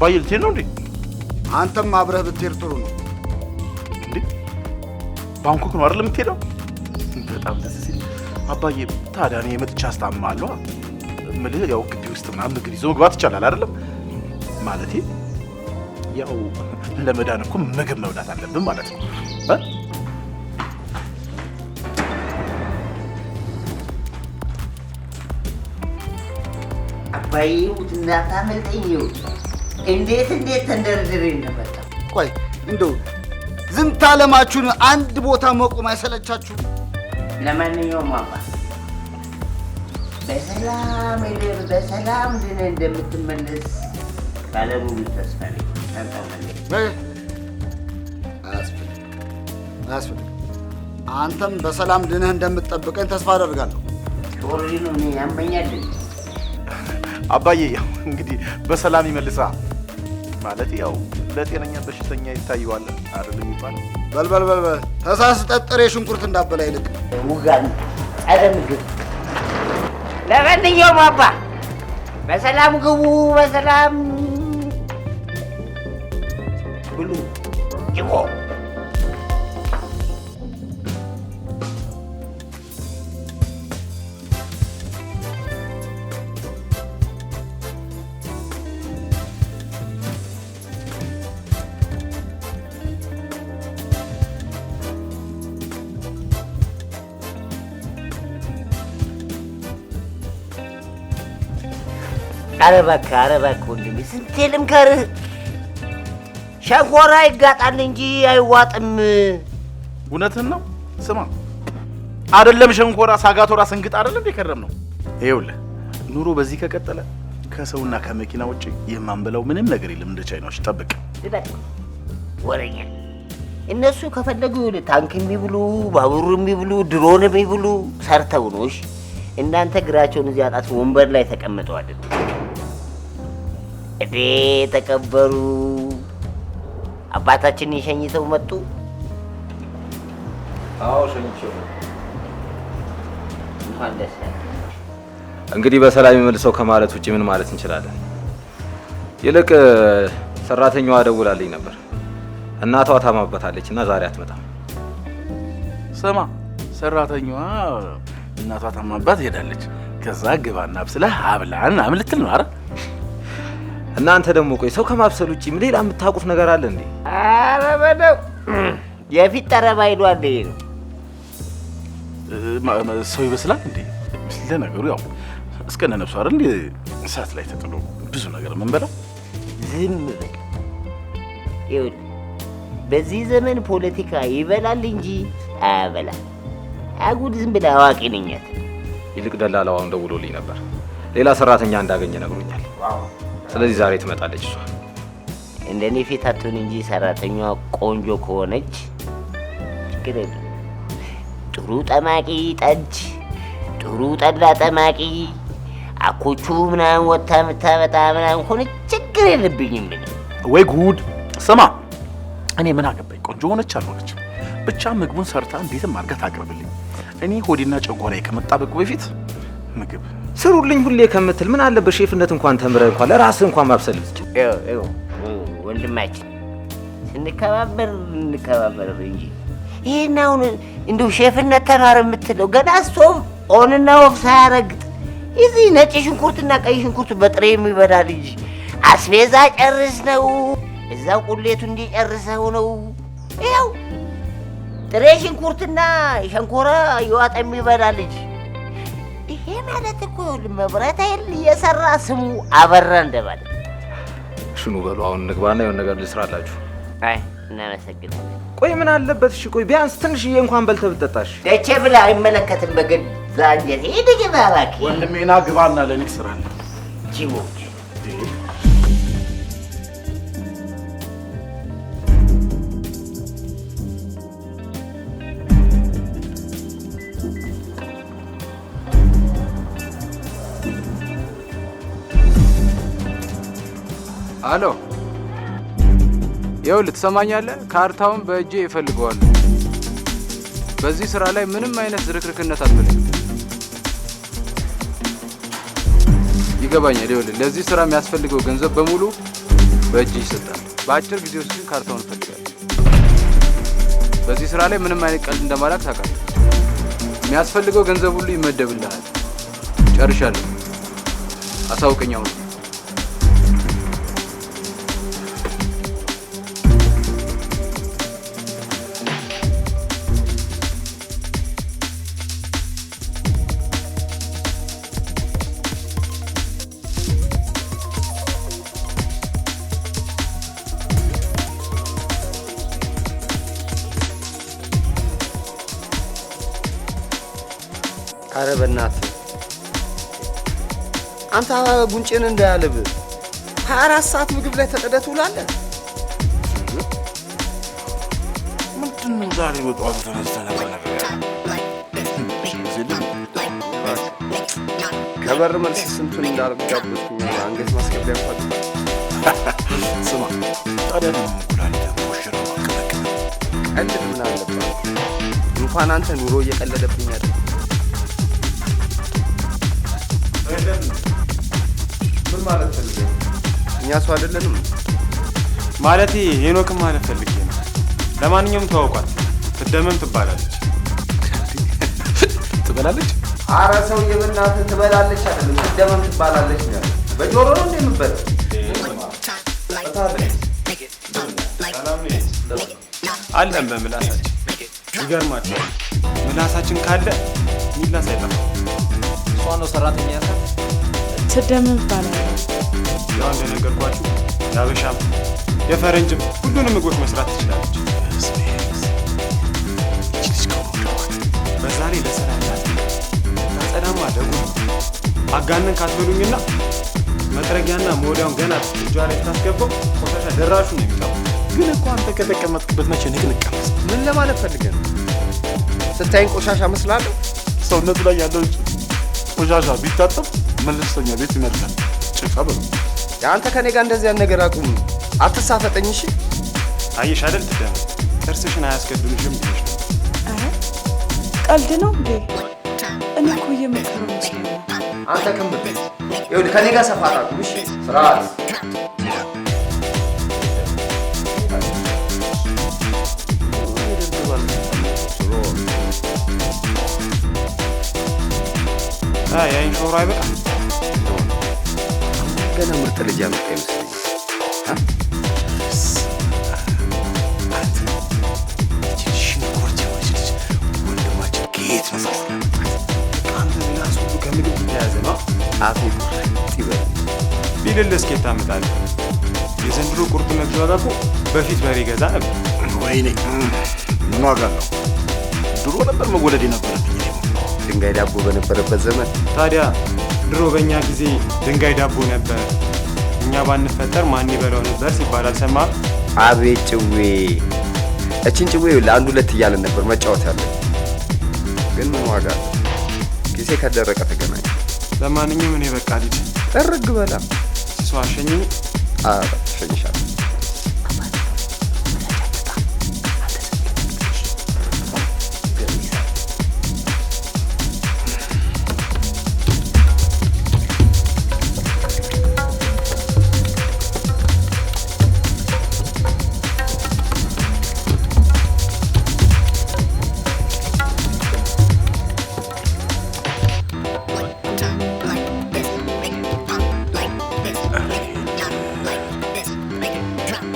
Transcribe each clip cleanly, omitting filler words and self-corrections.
አባዬ ልትሄድ ነው እንዴ? አንተም አብረህ ብትሄድ ጥሩ ነው። እንዴ ባንኮክ ነው አይደል የምትሄደው? በጣም ደስ ሲል አባዬ። ታዲያ እኔ መጥቼ አስታምማለሁ። እምልህ ያው ግቢ ውስጥ ምናምን ምግብ ይዞ መግባት ይቻላል አይደለም? ማለቴ ያው ለመዳን እኮ ምግብ መብላት አለብን ማለት ነው። አባዬ ሙት እንዳታመልጠኝ። እንዴት እንዴት ተንደርድሬ እንደመጣ። ቆይ እንደው ዝንተ ዓለማችሁን አንድ ቦታ መቆም አይሰለቻችሁ? ለማንኛውም አባ በሰላም ሄደህ በሰላም ድነህ እንደምትመለስ ባለሙሉ ተስፋ ነኝ። አያስፈልግም። አንተም በሰላም ድነህ እንደምትጠብቀኝ ተስፋ አደርጋለሁ። ጦርኑ እኔ ያመኛል። አባዬ ያው እንግዲህ በሰላም ይመልሳ ማለት ያው ለጤነኛ በሽተኛ ይታየዋል አይደል የሚባለው? በል በል በል በል ተሳስተህ ጥሬ ሽንኩርት እንዳበላ ይልቅ ውጋን ጸረ ምግብ። ለማንኛውም አባ በሰላም ግቡ፣ በሰላም ብሉ። ጭቆ ኧረ እባክህ ኧረ እባክህ ወንድሜ ስንቴ ልምከርህ፣ ሸንኮራ ይጋጣል እንጂ አይዋጥም። እውነትህን ነው። ስማ አይደለም ሸንኮራ ሳጋቶራ ስንግጥ አይደለም እንዴ ከረም ነው። ይኸውልህ ኑሮ በዚህ ከቀጠለ ከሰውና ከመኪና ውጪ የማንበላው ምንም ነገር የለም። እንደ ቻይናዎች ጠብቅ። ወረኛ እነሱ ከፈለጉ ታንክ የሚብሉ ባቡር የሚብሉ ድሮን የሚብሉ ሰርተው ነው። እሺ እናንተ እግራቸውን እዚህ አጣት ወንበር ላይ ተቀምጠዋል። እዴ ተቀበሩ። አባታችንን ሸኝተው መጡ። አዎ ሸኝቼው። እንኳን ደስ ያለህ። እንግዲህ በሰላም ይመልሰው ከማለት ውጪ ምን ማለት እንችላለን? ይልቅ ሰራተኛዋ ደውላልኝ ነበር። እናቷ ታማበታለች እና ዛሬ አትመጣም። ስማ ሰራተኛዋ እናቷ ታማባት ሄዳለች። ከዛ ግባና አብስለህ አብላን ምናምን ልትል ነው አይደል? እናንተ ደግሞ ቆይ ሰው ከማብሰል ውጪ ሌላ የምታውቁት ነገር አለ እንዴ? ኧረ በለው የፊት ጠረባ ሄዷል። ይሄ ነው ሰው ይበስላል እንዴ? ለነገሩ ያው እስከነ ነፍሱ አይደል እንዴ እሳት ላይ ተጥሎ ብዙ ነገር የምንበላው። ዝም በል። ይኸውልህ በዚህ ዘመን ፖለቲካ ይበላል እንጂ አያበላም። አጉል ዝም ብለህ አዋቂ ነኝ አትበል። ይልቅ ደላላው አሁን ደውሎልኝ ነበር። ሌላ ሰራተኛ እንዳገኘ ነግሮኛል። ስለዚህ ዛሬ ትመጣለች እሷ። እንደኔ ፊት አትሁን እንጂ ሰራተኛዋ ቆንጆ ከሆነች ችግር የለም። ጥሩ ጠማቂ ጠጅ፣ ጥሩ ጠላ ጠማቂ አኮቹ ምናምን ወታ የምታመጣ ምናምን ሆነች ችግር የለብኝም። ወይ ጉድ! ስማ እኔ ምን አገባኝ ቆንጆ ሆነች አልሆነች፣ ብቻ ምግቡን ሰርታ እንዴትም አድርጋ ታቅርብልኝ። እኔ ሆዴና ጨጓራዬ ከመጣበቁ በፊት ምግብ ስሩልኝ ሁሌ ከምትል ምን አለ በሼፍነት እንኳን ተምረህ እንኳን ለራስህ እንኳን ማብሰል ብትችል። ወንድማችን ስንከባበር እንከባበር እንጂ ይሄን አሁን እንደው ሼፍነት ተማር የምትለው ገና stove on ና off ሳያረግጥ እዚህ ነጭ ሽንኩርትና ቀይ ሽንኩርት በጥሬ የሚበላ ልጅ አስቤዛ ጨርስ ነው፣ እዛው ቁሌቱ እንዲጨርሰው ነው። ይኸው ጥሬ ሽንኩርትና ሸንኮራ እየዋጠ የሚበላ ልጅ። ይሄ ማለት እኮ መብራት ኃይል እየሰራ ስሙ አበራ እንደማለት። እሺ ኑ በሉ አሁን እንግባና የሆነ ነገር ልስራላችሁ። አይ እናመሰግናለን። ቆይ ምን አለበት? እሺ ቆይ ቢያንስ ትንሽዬ እንኳን በልተህ ብትጠጣሽ። ደቼ ብላ አይመለከትም። በገዛ አንጀቴ ሂድ ግባ እባክህ። ወንድሜ ና ግባና ለኔ ስራለ ጅቦች አሎ ይኸውልህ፣ ትሰማኛለህ? ካርታውን በእጄ እፈልገዋለሁ። በዚህ ስራ ላይ ምንም አይነት ዝርክርክነት አልፈልግም። ይገባኛል። ይኸውልህ፣ ለዚህ ስራ የሚያስፈልገው ገንዘብ በሙሉ በእጅ ይሰጣል። በአጭር ጊዜ ውስጥ ግን ካርታውን እፈልጋለሁ። በዚህ ስራ ላይ ምንም አይነት ቀልድ እንደማላክ ታውቃለህ። የሚያስፈልገው ገንዘብ ሁሉ ይመደብልሃል። ጨርሻለሁ። አሳውቀኝ አሁን። አረ በእናትህ አንተ ጉንጭን እንዳያልብ 24 ሰዓት ምግብ ላይ ተጠደህ ትውላለህ። ምንድን ነው ዛሬ በጠዋቱ ተነስተህ ነገር ከበር መልስ ስንቱን እንዳልጋበዝኩኝ አንገት ማስገቢያ እንኳን ስማ፣ ታዲያ ለምን ኩላሊትህን ሞሽረው አቀለቀለ? ቀልድ ምን አለበት? እንኳን አንተ ኑሮ እየቀለደብኝ አይደል? ምን ማለት ፈልገህ? እኛ ሰው አይደለንም ማለቴ ሄኖክም ማለት ፈልጌ ነው። ለማንኛውም ተዋውቋት፣ ትደመም ትባላለች። ትበላለች? አረ ሰውዬ በእናትህ ትበላለች አይደለም ትደመም ትባላለች ነው ያለው። በጆሮ ነው እንዴ የምትበላው? አለን በምላሳችን። ይገርማችኋል፣ ምላሳችን ካለ ሚላስ አይጠፋም። እሷ ነው ሰራተኛ ያልካት? ትደመም እባላለሁ። ያው እንደነገርኳችሁ የሀበሻም የፈረንጅም ሁሉንም ምግቦች መስራት ትችላለች። በዛ ላይ ለስራ ያላት ታጸዳማ ደጉ አጋንን ካትበሉኝና መጥረጊያና መወዲያውን ገና እጇ ላይ ስታስገባው ቆሻሻ ደራሹ ነው የሚጠፋው። ግን እኮ አንተ ከተቀመጥክበት መቼ ንቅንቅ አለ? ምን ለማለት ፈልገህ ነው? ስታይን ቆሻሻ መስላለሁ? ሰውነቱ ላይ ያለው ቆሻሻ ቢታጠብ መለስተኛ ቤት ይመርጣል። ጭቃ በለው። አንተ ከኔ ጋር እንደዚህ ያን ነገር አቁም። አትሳፈጠኝ። እሺ አየሽ አይደል ትደመም፣ ጥርስሽን አያስገድሉሽም ብዬሽ ነው። ኧረ ቀልድ ነው እንዴ? እኔ እኮ እየመከረው መስሎኝ ነው። አንተ ክምር ይኸውልህ፣ ከኔ ጋር ሰፋ አቁም። እሺ ስርዓት። የአይን ሾሮ አይበቃም። ገና ምርጥ ልጅ ያመጣ ይመስለኛል። አንተ ይህቺ ሽንኩርት የሆነች ልጅ ወንድማችን ከየት መሳስ ያመጣት? አንተ ምላስ ሁሉ ከምግብ የተያዘ ነው። አፌ ቁርጥ ይበል። ቢልልህ እስኬት ታመጣለህ። የዘንድሮ ቁርጥ መግዣ ዋጋ እኮ በፊት በሬ ገዛ ነበር። ወይኔ ምን ዋጋ አለው? ድሮ ነበር መወለድ የነበረብኝ። ድንጋይ ዳቦ በነበረበት ዘመን። ታዲያ ድሮ በእኛ ጊዜ ድንጋይ ዳቦ ነበር፣ እኛ ባንፈጠር ማን ይበላው ነበር ሲባል አልሰማህም? አቤት ጭዌ! እችን ጭዌ ለአንድ ሁለት እያለን ነበር መጫወት ያለን። ግን ምን ዋጋ አለው? ጊዜ ከደረቀ ተገናኘ። ለማንኛውም እኔ በቃ ልጅ ጥርግ በላ። ሲሶ አሸኘኝ። ኧረ እሸኝሻለሁ።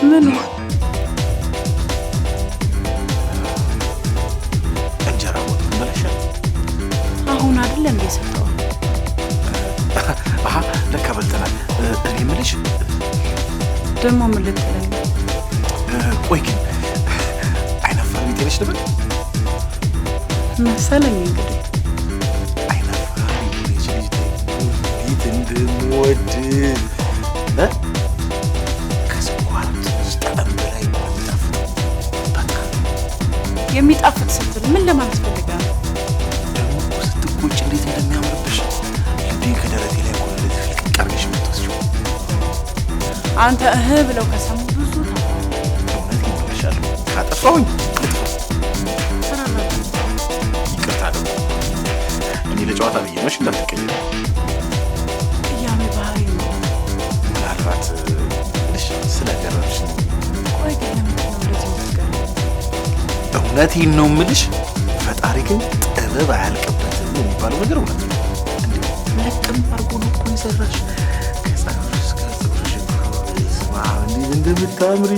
ምኑ እንጀራ ወጥ በለሻል? አሁን አይደል እንዴ ሰጠው? አሀ ለካ በልተናል። እኔ የምልሽ ደግሞ ምን ልትለኝ ነው? ቆይ ግን አይናፋር ቢጤ ነሽ ልበል? መሰለኝ እንግዲህ። አይናፋር የሆነች ልጅ እንዴት እንደምወድ እ ከስኳር ትንሽ ጣዕም በላይ ነው የሚጣፍጠው። በጣም የሚጣፍጥ ስትል ምን ለማለት ፈልገህ ነው? ደግሞ እኮ ስትቆጭ እንዴት እንደሚያምርብሽ ልቤን ከደረቴ ላይ እኮ ነው እንደዚህ ፍልቅቅ አድርገሽ የምትወስጂው። አንተ እህ ብለው ከሰሙ ብዙ ታውቃለህ። እውነቴን ነው እልሻለሁ። ካጠፋሁኝ ልጥፋ። ይቅርታ ደግሞ እኔ ለጨዋታ ብዬ ነው። እሺ እንዳትቀየሚ። ቅያሜ ባህሪ ነው። ምናልባት እልሽ ስለ እውነቴን ነው የምልሽ። ፈጣሪ ግን ጥበብ አያልቅበትም የሚባለው ነገር እውነት ነው። እንዴ ለቅም አድርጎ ነው እኮ የሰራሽ። ከፀጉርሽ እስከ ፀጉርሽ እኮ በስመ አብ እንዴት እንደምታምሪ።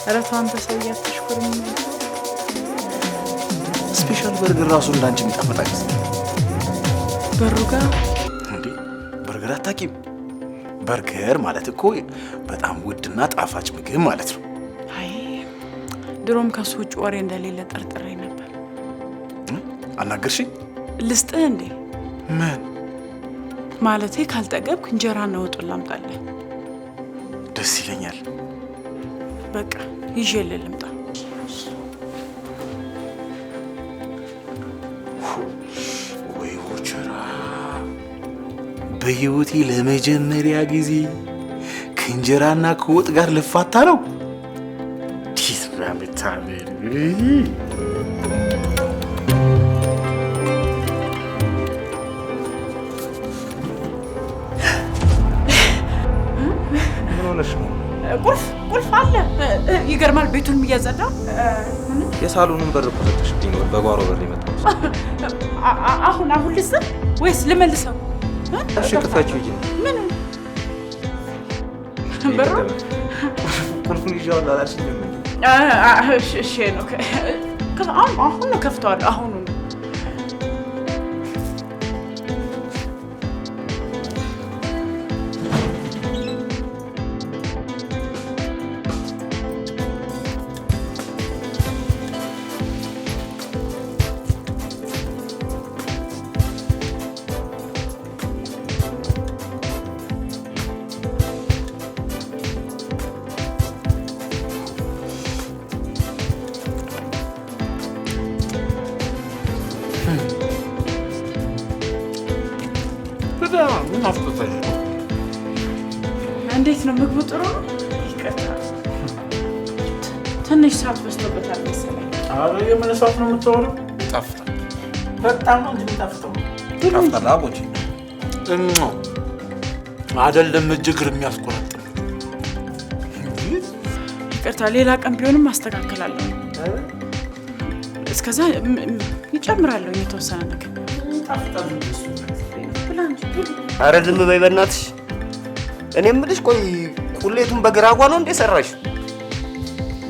ኧረ ተው አንተ ሰውዬ አታሽኮርም። Special በርገር ራሱ እንዳንቺ የሚጣፍጥ አይመስለኝም። በሩ ጋር እንዴ በርገር አታውቂም? በርገር ማለት እኮ በጣም ውድና ጣፋጭ ምግብ ማለት ነው። አይ ድሮም ከሱ ውጭ ወሬ እንደሌለ ጠርጥሬ ነበር። አናገርሽኝ? ልስጥህ እንዴ? ምን ማለቴ ካልጠገብክ እንጀራና ወጡን ላምጣልህ። ደስ ይለኛል። በቃ ይዤልህ ልምጣ። ወይ ቦቸራ፣ በህይወቴ ለመጀመሪያ ጊዜ ከእንጀራና ከወጥ ጋር ልፋታ ነው። እንዴት በምታምር! ምን ሆነሽ ነው? ቁልፍ ቁልፍ አለ። ይገርማል። ቤቱንም እያጸዳ የሳሎኑን በር እኮ ዘግተሽብኝ ነው በጓሮ በር የመጣሁት። አሁን አሁን ልስጥ ወይስ ልመልሰው? እሺ ክፈቺው ሂጂ። ምን በሩ ቁልፉን ይዤዋለሁ አላልሽኝም እንዴ? እሺ ነው። አሁን አሁን ነው ከፍተዋለሁ። አሁኑ ነው። ምን አፍጥጠሽ ነው? እንዴት ነው ምግቡ? ጥሩ ነው? ይቅርታ ትንሽ ሰዓት በዝቶበታል መሰለኝ። ኧረ የምን እሳት ነው የምታወሪው? ይጣፍጣል። በጣም ነው እንጂ የሚጣፍጠው። ይጣፍጣል። አቦቼ አይደለም እጅ እግር የሚያስቆረጥም። ይቅርታ ሌላ ቀን ቢሆንም አስተካክላለሁ። እስከዛ ይጨምራለሁ የተወሰነ ነገር። ኧረ ዝም በይ በእናትሽ። እኔ የምልሽ ቆይ ቁሌቱን በግራጓ ነው እንዴ ሰራሽ?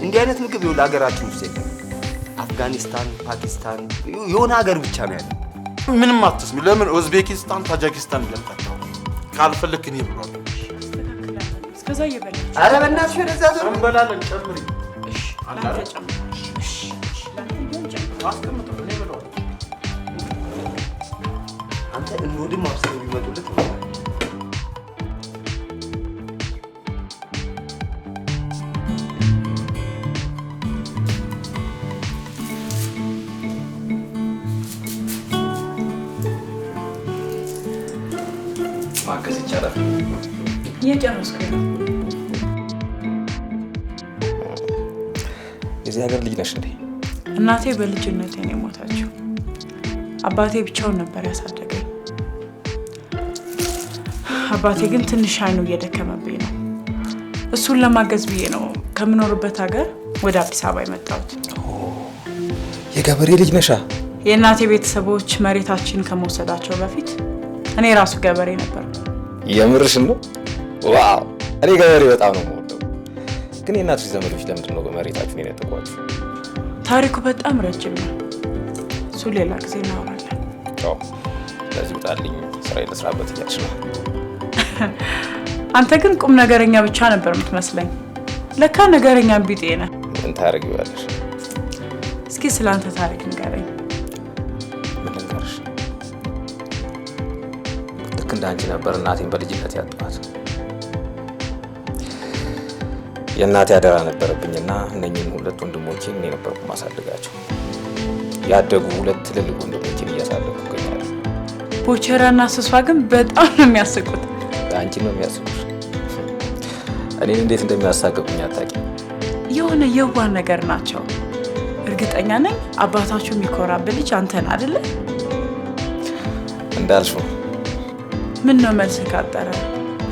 እንዲህ አይነት ምግብ ይኸውልህ ሀገራችን ውስጥ የለም። አፍጋኒስታን፣ ፓኪስታን የሆነ ሀገር ብቻ ነው ያለው። ምንም አትስሚ። ለምን ኡዝቤኪስታን፣ ታጃኪስታን እያልክ አታውራም? ካልፈለክ እኔ ብሏል። እስከዛ እየበላች ኧረ በእናትሽ ወደዛ ዞር። እንበላለን። ጨምሪ። እሺ ላንተ ጨምር። እሺ ላንተ ቢሆን ጨምር። አስቀምጠው፣ እኔ እበላዋለሁ። አንተ እንወድም አብስለው ቢመጡልህ ትበላለህ። ማገዝ ይቻላል። እየጨረስኩኝ ነው። የዚህ ሀገር ልጅ ነሽ እንዴ? እናቴ በልጅነቴ ነው የሞተችው። አባቴ ብቻውን ነበር ያሳደገኝ። አባቴ ግን ትንሽ አይኑ እየደከመብኝ ነው። እሱን ለማገዝ ብዬ ነው ከምኖርበት ሀገር ወደ አዲስ አበባ የመጣሁት። የገበሬ ልጅ ነሻ? የእናቴ ቤተሰቦች መሬታችን ከመውሰዳቸው በፊት እኔ ራሱ ገበሬ ነበር። የምርሽን ነው? Wow! እኔ ገበሬ በጣም ነው የምወደው። ግን የእናትሽ ዘመዶች ለምንድን ነው መሬታችሁን የነጠቋችሁ? ታሪኩ በጣም ረጅም ነው። እሱ ሌላ ጊዜ እናወራለን። ቻው። ስለዚህ ውጣልኝ፣ ስራዬን ልስራበት እያልሽ ነው። አንተ ግን ቁም ነገረኛ ብቻ ነበር የምትመስለኝ። ለካ ነገረኛ ቢጤ ነህ። ምን ታደርጊዋለሽ? እስኪ ስለ አንተ ታሪክ ንገረኝ። ምን ልንገርሽ? ልክ እንደ አንቺ ነበር እናቴን በልጅነት ያጣኋት። የእናቴ አደራ ነበረብኝና እነኝህን ሁለት ወንድሞቼን እኔ ነበርኩ ማሳድጋቸው። ያደጉ ሁለት ትልልቅ ወንድሞቼን እያሳደግኩ እገኛለሁ። ቦቸራና ስሷ ግን በጣም ነው የሚያስቁት። አንቺን ነው የሚያስቁሽ። እኔን እንዴት እንደሚያሳቅቁኝ አታውቂም። የሆነ የዋህ ነገር ናቸው። እርግጠኛ ነኝ አባታችሁ የሚኮራብህ ልጅ አንተን አይደለ? እንዳልሽው። ምን ነው መልስ ካጠረ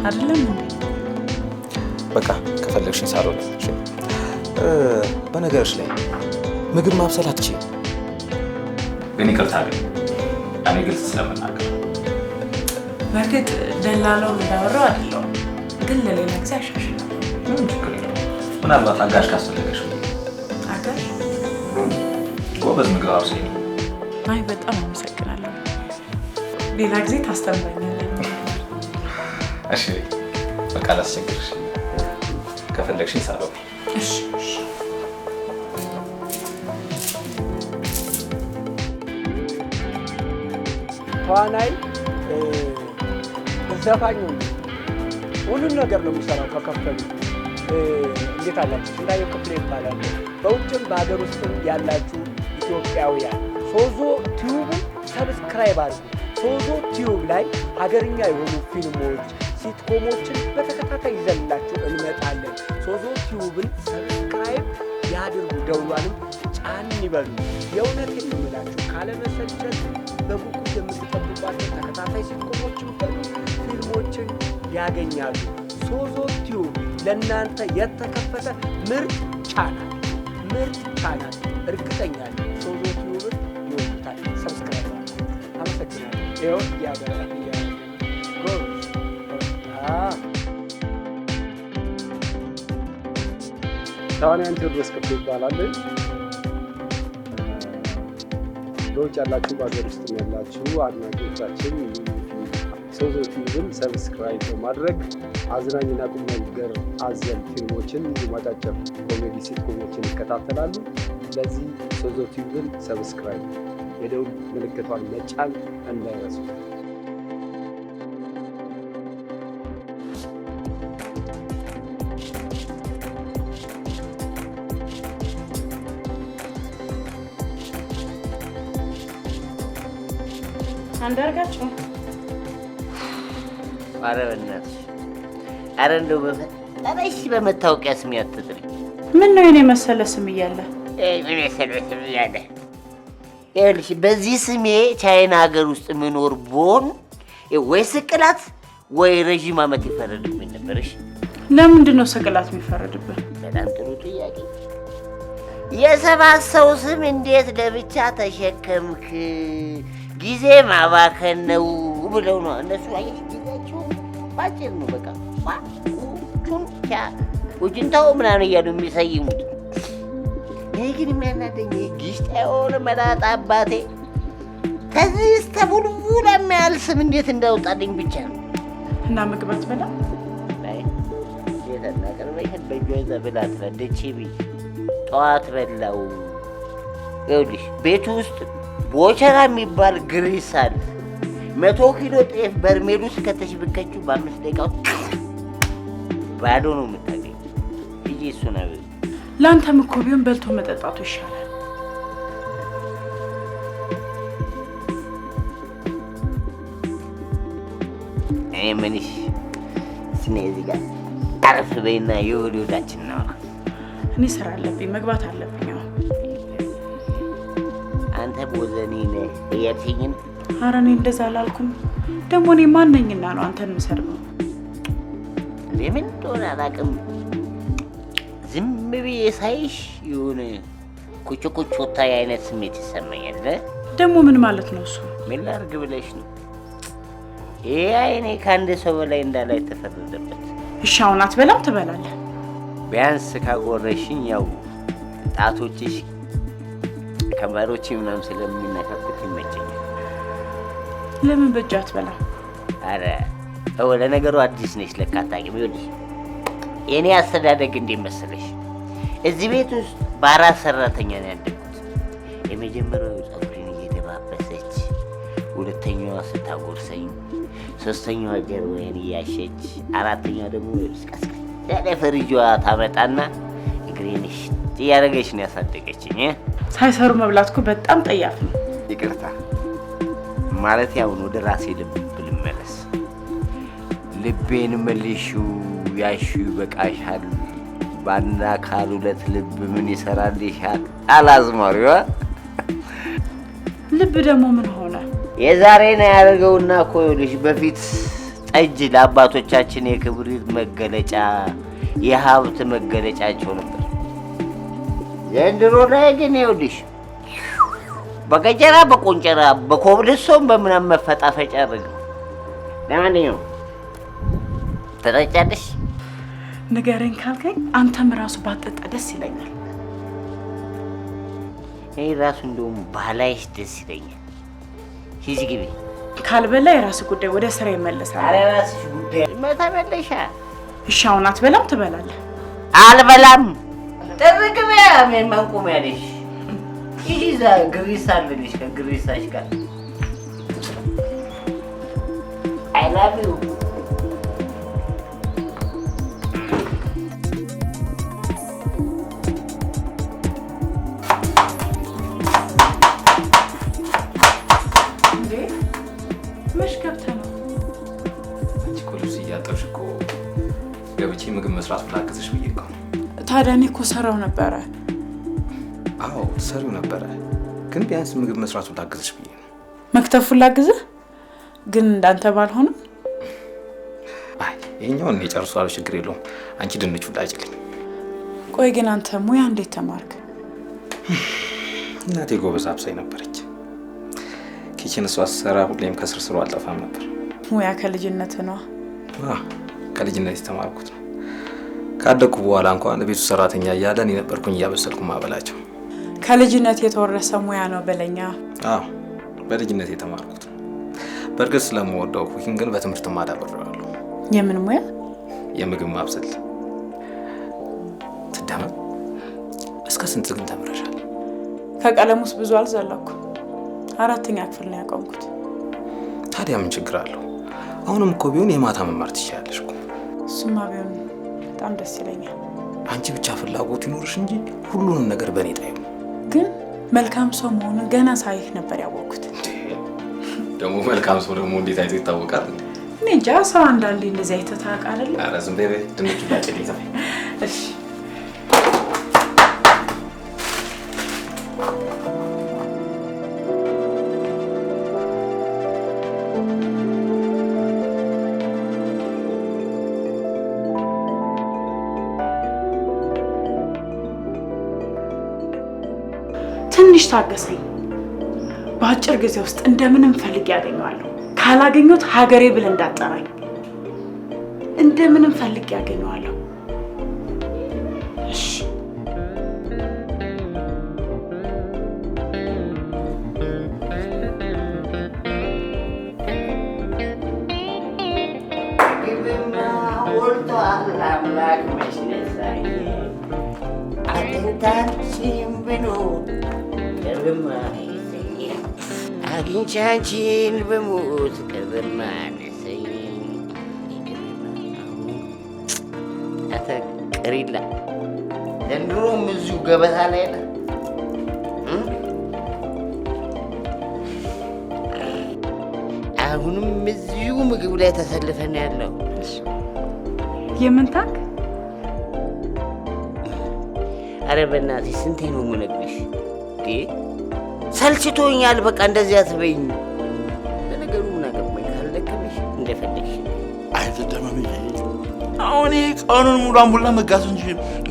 አይደለም እንዴ? በቃ ከፈለግሽኝ ሳሎን። እሺ። በነገርሽ ላይ ምግብ ማብሰል አትችይም። ግን ይቅርታ፣ ግን እኔ ግልጽ ስለምናገር። በእርግጥ ደላላው እንዳወራው አይደለሁም፣ ግን ለሌላ ጊዜ አሻሽላለሁ። ምንም ችግር የለውም። ምናልባት አጋዥ ካስፈለገሽ። አጋዥ? ጎበዝ ምግብ አብሳይ ነው። አይ፣ በጣም አመሰግናለሁ። ሌላ ጊዜ ታስተምረኛለህ። እሺ፣ በቃ ላስቸግርሽ። ከፈለግሽኝ ሳሎን። እሺ። ተዋናይ፣ ዘፋኝ፣ ሁሉን ነገር ነው የሚሰራው ከከፈሉ። እንዴት አላችሁ? ስንታየሁ ክፍሌ ይባላል። በውጭም በሀገር ውስጥም ያላችሁ ኢትዮጵያውያን ሶዞ ቲዩብን subscribe አድርጉ። ሶዞ ቲዩብ ላይ ሀገርኛ የሆኑ ፊልሞች፣ sitcom ኦችን በተከታታይ ይዘንላችሁ እንመጣለን። ሶዞ ቲዩብን subscribe ያድርጉ፣ ደውሏንም ጫን ይበሉ። የእውነቴን ነው የምላችሁ፣ ካለመሰልቸት በጉጉት የምትጠብቋቸው ተከታታይ sitcom ኦችን በሉ ፊልሞችን ያገኛሉ። ሶዞ ቲዩብ ለእናንተ የተከፈተ ምርጥ ቻናል፣ ምርጥ ቻናል። እርግጠኛ ነኝ ሶዞ ቲዩብን ይወዱታል። Subscribe። አመሰግናለሁ። ይኸው እያበራ እያደረገ ነው። ጎበዝ። ተዋንያን ቴዎድሮስ ክፍሌ ይባላል። በውጭ ያላችሁ፣ በሀገር ውስጥ ያላችሁ አድናቂዎቻችን ሶዞ ቲዩብን subscribe በማድረግ አዝናኝና ቁም ነገር አዘል ፊልሞችን እንዲሁም አጫጭር ኮሜዲ sitcom ኦችን ይከታተላሉ። ስለዚህ ሶዞ ቲዩብን subscribe፣ የደውል ምልክቷን መጫን እንዳይረሱ። አንዳርጋቸው። ኧረ በእናትሽ፣ ኧረ እንደው በፈጠረሽ በመታወቂያ ስሜ አትጥሪ። ምን ነው፣ የኔ መሰለ ስም እያለ? ምን መሰለ ስም እያለ? ይኸውልሽ፣ በዚህ ስሜ ቻይና ሀገር ውስጥ ምኖር ብሆን ወይ ስቅላት ወይ ረዥም ዓመት ይፈረድብኝ ነበር። እሺ። ለምንድን ነው ስቅላት የሚፈረድብን? በጣም ጥሩ ጥያቄ። የሰባት ሰው ስም እንዴት ለብቻ ተሸከምክ? ጊዜ ማባከን ነው ብለው ነው እነሱ። አየሽ፣ ጊዜያቸው ባጭር ነው። በቃ ቋ ቹን ቻ ውጅንታው ምናምን እያሉ የሚሰይሙት። እኔ ግን የሚያናደኝ ይሄ ጊሽጣ የሆነ መላጣ አባቴ ከዚህ እስከ ቡልቡላ የሚያህል ስም እንዴት እንዳወጣልኝ ብቻ ነው። እና ምግብ አትበላም? አይ፣ እንዴት አናቀርበሽን በእጇ ይዛ ብላ ትላለች። ብይ፣ ጠዋት በላው። ይኸውልሽ፣ ቤቱ ውስጥ ቦቸራ የሚባል ግሪስ አለ። 100 ኪሎ ጤፍ በርሜል ውስጥ ከተሽ ብከችው በ5 ደቂቃ ውስጥ ባዶ ነው የምታገኝ። ልጄ እሱን አበ ለአንተም እኮ ቢሆን በልቶ መጠጣቱ ይሻላል። እኔ ምንሽ ስነ እዚህ ጋር አረፍ በይና የወደ ወዳችን እናውራ። እኔ ስራ አለብኝ፣ መግባት አለብኝ አሁን። አንተ ቦዘኔ ነህ እያልሽኝ ነው? ኧረ እኔ እንደዛ አላልኩም። ደግሞ እኔ ማን ነኝና ነው አንተን የምሰድበው? ለምን እንደሆነ አላውቅም። ዝም ብዬ ሳይሽ የሆነ ቁጭ ቁጭ ወታይ አይነት ስሜት ይሰማኛል። እ? ደግሞ ምን ማለት ነው እሱ? ምን ላድርግ ብለሽ ነው? ይሄ አይኔ ከአንድ ሰው በላይ እንዳላይ ተፈረደበት። እሺ፣ አሁን አትበላም? ትበላለህ? ቢያንስ ካጎረሽኝ ያው ጣቶችሽ ከንፈሮቼ ምናምን ስለሚነካኩት ይመቸኛል። ለምን በእጅ አትበላም? አረ እወ፣ ለነገሩ አዲስ ነሽ ለካ አታውቂም። ይኸውልሽ፣ የእኔ አስተዳደግ እንዴት መሰለሽ? እዚህ ቤት ውስጥ በአራት ሰራተኛ ነው ያደግኩት። የመጀመሪያው ፀጉሬን እየደባበሰች፣ ሁለተኛዋ ስታጎርሰኝ፣ ሶስተኛዋ ጀርባዬን እያሸች፣ አራተኛዋ ደግሞ ቀስቀስ ያለ ፍሪጇ ታመጣና እግሬን እሽት እያደረገች ነው ያሳደገችኝ። እ? ሳይሰሩ መብላት እኮ በጣም ጠያፍ ነው። ይቅርታ፣ ማለት ያሁን ወደ ራሴ ልብ ልመለስ። ልቤን መልሺው፣ ያሹ ይበቃሻል። በአንድ አካል ሁለት ልብ ምን ይሰራልሻል? አላዝማሪዋ። ልብ ደግሞ ምን ሆነ? የዛሬን ያደርገውና እኮ ይኸውልሽ፣ በፊት ጠጅ ለአባቶቻችን የክብሪት መገለጫ፣ የሀብት መገለጫቸው ነበር። ዘንድሮ ላይ ግን ይኸውልሽ በገጀራ በቆንጨራ በኮብልስቶን በምናምን መፈጣፈጫ አደረገው። ለማንኛውም ትጠጫለሽ? ንገረኝ ካልከኝ አንተም ራሱ ባትጠጣ ደስ ይለኛል። እኔ ራሱ እንደውም ባላይሽ ደስ ይለኛል። ሂጂ ግቢ። ካልበላ የራስህ ጉዳይ፣ ወደ ስራ ይመለሳል። ኧረ የራስሽ ጉዳይ መተመለሻ። እሺ አሁን አትበላም? ትበላለህ? አልበላም። ጥርግ በያ። ምን መንቆሚያለሽ? ሂጂ እዛ ግሪሳ አለልሽ ከግሪሳሽ ጋር። I love you። እንዴ መች ገብተህ ነው? አንቺ እኮ ልብስ እያጠብሽ እኮ ገብቼ ምግብ መስራት ላግዝሽ ብዬ እኮ ነው። ታዲያ እኔ እኮ ሰራው ነበረ። አዎ ትሰሪው ነበረ፣ ግን ቢያንስ ምግብ መስራቱ ላግዝሽ ብዬ ነው። መክተፉን ላግዝህ፣ ግን እንዳንተ ባልሆንም። አይ ይኸኛውን እኔ ጨርሷለሁ፣ ችግር የለውም። አንቺ ድንቹን ላጭልኝ። ቆይ ግን አንተ ሙያ እንዴት ተማርክ? እናቴ ጎበዝ አብሳይ ነበረች። Kitchen እሷ ስትሰራ ሁሌም ከስር ስሩ አልጠፋም ነበር። ሙያ ከልጅነት ነዋ። ከልጅነት የተማርኩት ነው። ካደግኩ በኋላ እንኳን ቤቱ ሰራተኛ እያለ እኔ ነበርኩኝ እያበሰልኩ ማበላቸው። ከልጅነት የተወረሰ ሙያ ነው በለኛ። አዎ በልጅነት የተማርኩት ነው። በእርግጥ ስለምወደው cooking ግን በትምህርት አዳብሬዋለሁ። የምን ሙያ? የምግብ ማብሰል። ትደመም እስከ ስንት ግን ተምረሻል? ከቀለም ውስጥ ብዙ አልዘለኩም። 4ኛ ክፍል ነው ያቆምኩት። ታዲያ ምን ችግር አለው? አሁንም እኮ ቢሆን የማታ መማር ትችያለሽ እኮ። እሱማ ቢሆን በጣም ደስ ይለኛል። አንቺ ብቻ ፍላጎት ይኖርሽ እንጂ ሁሉንም ነገር በእኔ ጣዩ። ግን መልካም ሰው መሆኑን ገና ሳይህ ነበር ያወቅኩት። ደግሞ መልካም ሰው ደግሞ እንዴት አይቶ ይታወቃል? እኔ እንጃ፣ ሰው አንዳንዴ እንደዚህ አይተህ ታውቃለህ? ኧረ ዝም በይ በይ፣ ድንቹ ላጭልኝ ተይ። እሺ ትንሽ ታገሰኝ። በአጭር ጊዜ ውስጥ እንደምንም ፈልጌ ያገኘዋለሁ። ካላገኘሁት ሀገሬ ብለህ እንዳትጠራኝ። እንደምንም ፈልጌ ያገኘዋለሁ። እሺ ግብማ ወልቷል አምላክ መች ነሳኝ አጥንታችን ብሎ ቅርብማ ይዘኝ አግኝቼ አንቺን ብሞት ቅርብማ ነሰኝ። አንተ ቅሪላ ዘንድሮም እዚሁ ገበታ ላይ ነህ። አሁንም እዚሁ ምግብ ላይ ተሰልፈን ያለው። የምን ታንክ? አረ በእናትሽ ስንቴ ነው የምነግርሽ? ሰልችቶኛል። በቃ እንደዚህ አትበይኝ። ለነገሩ ምን አገባኝ? ካልደከመሽ እንደፈለግሽ። አይተደመም። አሁን ቀኑን ሙሉ አምቡላ መጋቱ እንጂ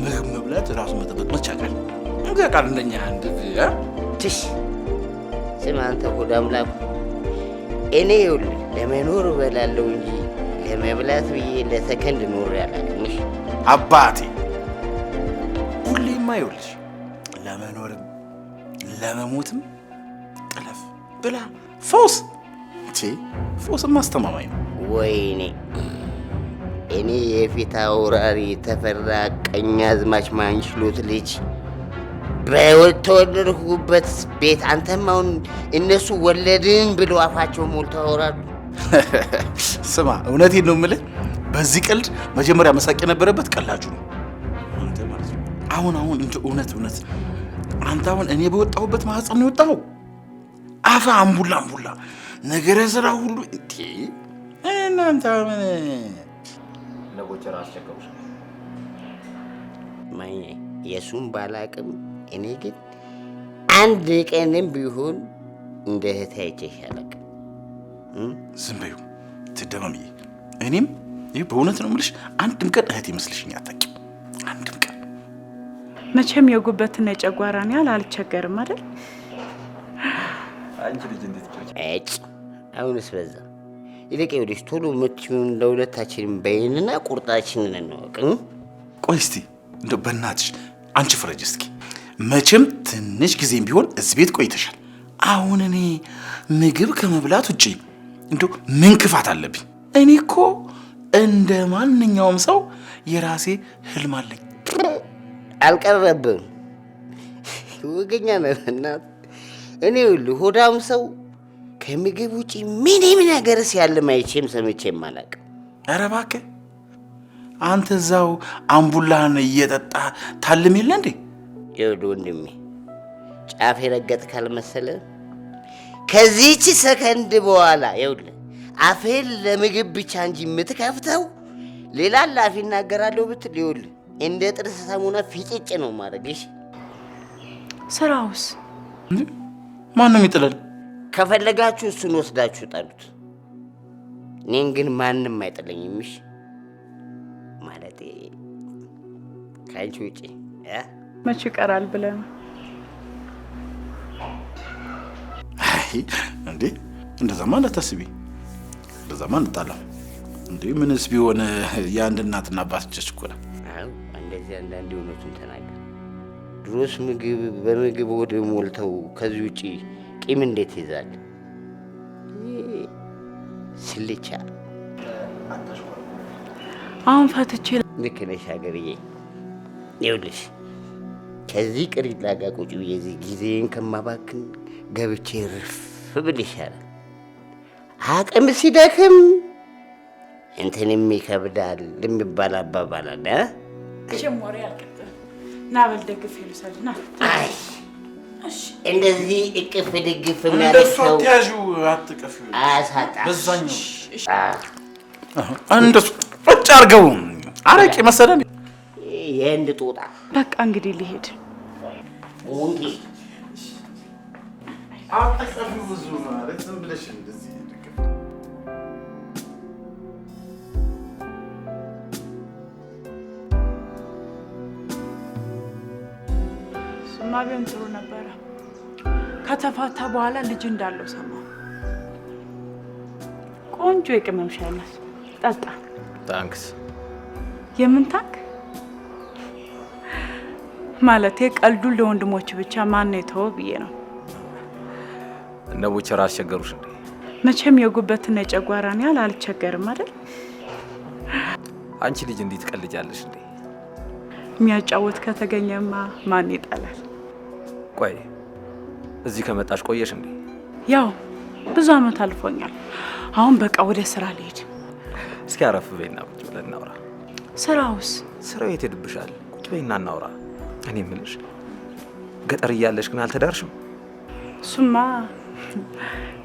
ምግብ መብላት ራሱ መጠበቅ መች ያውቃል? እንግዲህ ያውቃል እንደኛ እንደዚህ። ትሽ ስማ አንተ ሆድ አምላኩ፣ እኔ ይኸውልህ ለመኖር እበላለሁ እንጂ ለመብላት ብዬ ለሰከንድ ኖሬ አላውቅም። እሺ አባቴ ሁሌማ ይኸውልሽ ለመኖርም ለመሞትም ጥለፍ ብላ ፈውስ ፈውስም አስተማማኝ ነው። ወይኔ እኔ የፊት አውራሪ ተፈራ ቀኛዝማች ማንችሎት ልጅ በተወለድኩበት ቤት አንተም አሁን እነሱ ወለድን ብለው አፋቸው ሞልተው ያወራሉ። ስማ እውነቴን ነው የምልህ፣ በዚህ ቀልድ መጀመሪያ መሳቅ የነበረበት ቀላጁ ነው አንተ ማለት ነው። አሁን አሁን እንደ እውነት እውነት አንተ አሁን እኔ በወጣሁበት ማህፀን ነው የወጣኸው። አፈ አምቡላ አምቡላ ነገረ ስራ ሁሉ እንዴ! እናንተ ምን ለጎጀራ አስቸገሩሽ? ማኛ የሱን ባላቅም እኔ ግን አንድ ቀንም ቢሆን እንደ እህቴ አይቼሽ አላውቅም። ዝም በይው ትደመምዬ። እኔም ይህ በእውነት ነው የምልሽ አንድም ቀን እህቴ መስለሽኝ አታውቂም። አንድም ቀን። መቼም የጉበትና የጨጓራን ያህል አልቸገርም አይደል? አንቺ ልጅ እንዴት ጮች? እጭ አሁንስ በዛ። ይልቅ ይኸውልሽ ቶሎ የምትይውን ለሁለታችንም በይንና ቁርጣችንን እንወቅ። ቆይ እስቲ እንደው በእናትሽ አንቺ ፍረጅ እስኪ። መቼም ትንሽ ጊዜም ቢሆን እዚህ ቤት ቆይተሻል። አሁን እኔ ምግብ ከመብላት ውጪ እንደው ምን ክፋት አለብኝ? እኔ እኮ እንደ ማንኛውም ሰው የራሴ ህልም አለኝ። አልቀረብም። ወገኛ ነህ እናት። እኔ ይኸውልህ ሆዳም ሰው ከምግብ ውጪ ምንም ነገር ሲያልም አይቼም ሰምቼም አላውቅም። ኧረ እባክህ አንተ እዛው አምቡላህን እየጠጣ ታልም የለ እንዴ? ይኸውልህ ወንድሜ ጫፍ የረገጥ ካልመሰለ ከዚህች ሰከንድ በኋላ ይኸውልህ አፍህን ለምግብ ብቻ እንጂ የምትከፍተው ሌላ ላፊ እናገራለሁ ብትል ይኸውልህ እንደ ጥርስ ሳሙና ፊጭጭ ነው ማድረግሽ። ስራውስ ማን ነው የሚጥለን? ከፈለጋችሁ እሱን ወስዳችሁ ጣሉት። እኔን ግን ማንም አይጥለኝም። እሺ ማለቴ ከአንቺ ውጪ። መች ይቀራል ብለህ ነው? አይ እንዴ እንደዛማ እንዳታስቢ፣ እንደዛማ እንጣላም እንዴ። ምንስ ቢሆን የአንድ እናትና አባት ልጆች እኮ ነን። አዎ እንደዚህ አንዳንዴ እውነቱን ተናገር። ድሮስ ምግብ በምግብ ሆድ ሞልተው ከዚህ ውጪ ቂም እንዴት ይዛል? ስልቻ። አሁን ፈትቼ ልክ ነሽ ሀገርዬ። ይኸውልሽ ከዚህ ቅሪላ ጋር ቁጭ ብዬ እዚህ ጊዜን ከማባክን ገብቼ ርፍ ብል ይሻላል። አቅም ሲደክም እንትንም ይከብዳል የሚባል አባባል አለ። መቼም ወሬ አልቀጥልም። ና በል ደግፌ ልውሰድህ። ና። አይ እንደዚህ እቅፍ ድግፍ የሚያደርግ እንደሱ ሰው አትያዢው፣ አትቀፊው። አያሳጣም። በዛኛው እንደሱ ቁጭ አድርገው አረቄ መሰለህ። የህንድ ጦጣ። በቃ እንግዲህ ልሄድ። ወንጌ አትቀፊው ብዙ ማለት ዝም ብለሽ እንደዚህ ድግፍ። እሱማ ቢሆን ጥሩ ነበረ። ከተፋታ በኋላ ልጅ እንዳለው ሰማሁ። ቆንጆ የቅመም ሻይ ናት። ጠጣ። Thanks። የምን thank? ማለቴ ቀልዱን ለወንድሞች ብቻ ማን ነው የተወው ብዬ ነው። እነ ቦቸራ አስቸገሩሽ እንዴ? መቼም የጉበትና የጨጓራን ያህል አልቸገርም አይደል? አንቺ ልጅ እንዴት ትቀልጃለሽ እንዴ? የሚያጫውት ከተገኘማ ማን ይጠላል? ቆይ እዚህ ከመጣሽ ቆየሽ እንዴ? ያው ብዙ አመት አልፎኛል። አሁን በቃ ወደ ስራ ልሄድ። እስኪ አረፍ በይና ቁጭ ብለን እናውራ። ስራውስ? ስራው የት ሄድብሻል? ቁጭ በይና እናውራ። እኔ የምልሽ ገጠር እያለሽ ግን አልተዳርሽም? እሱማ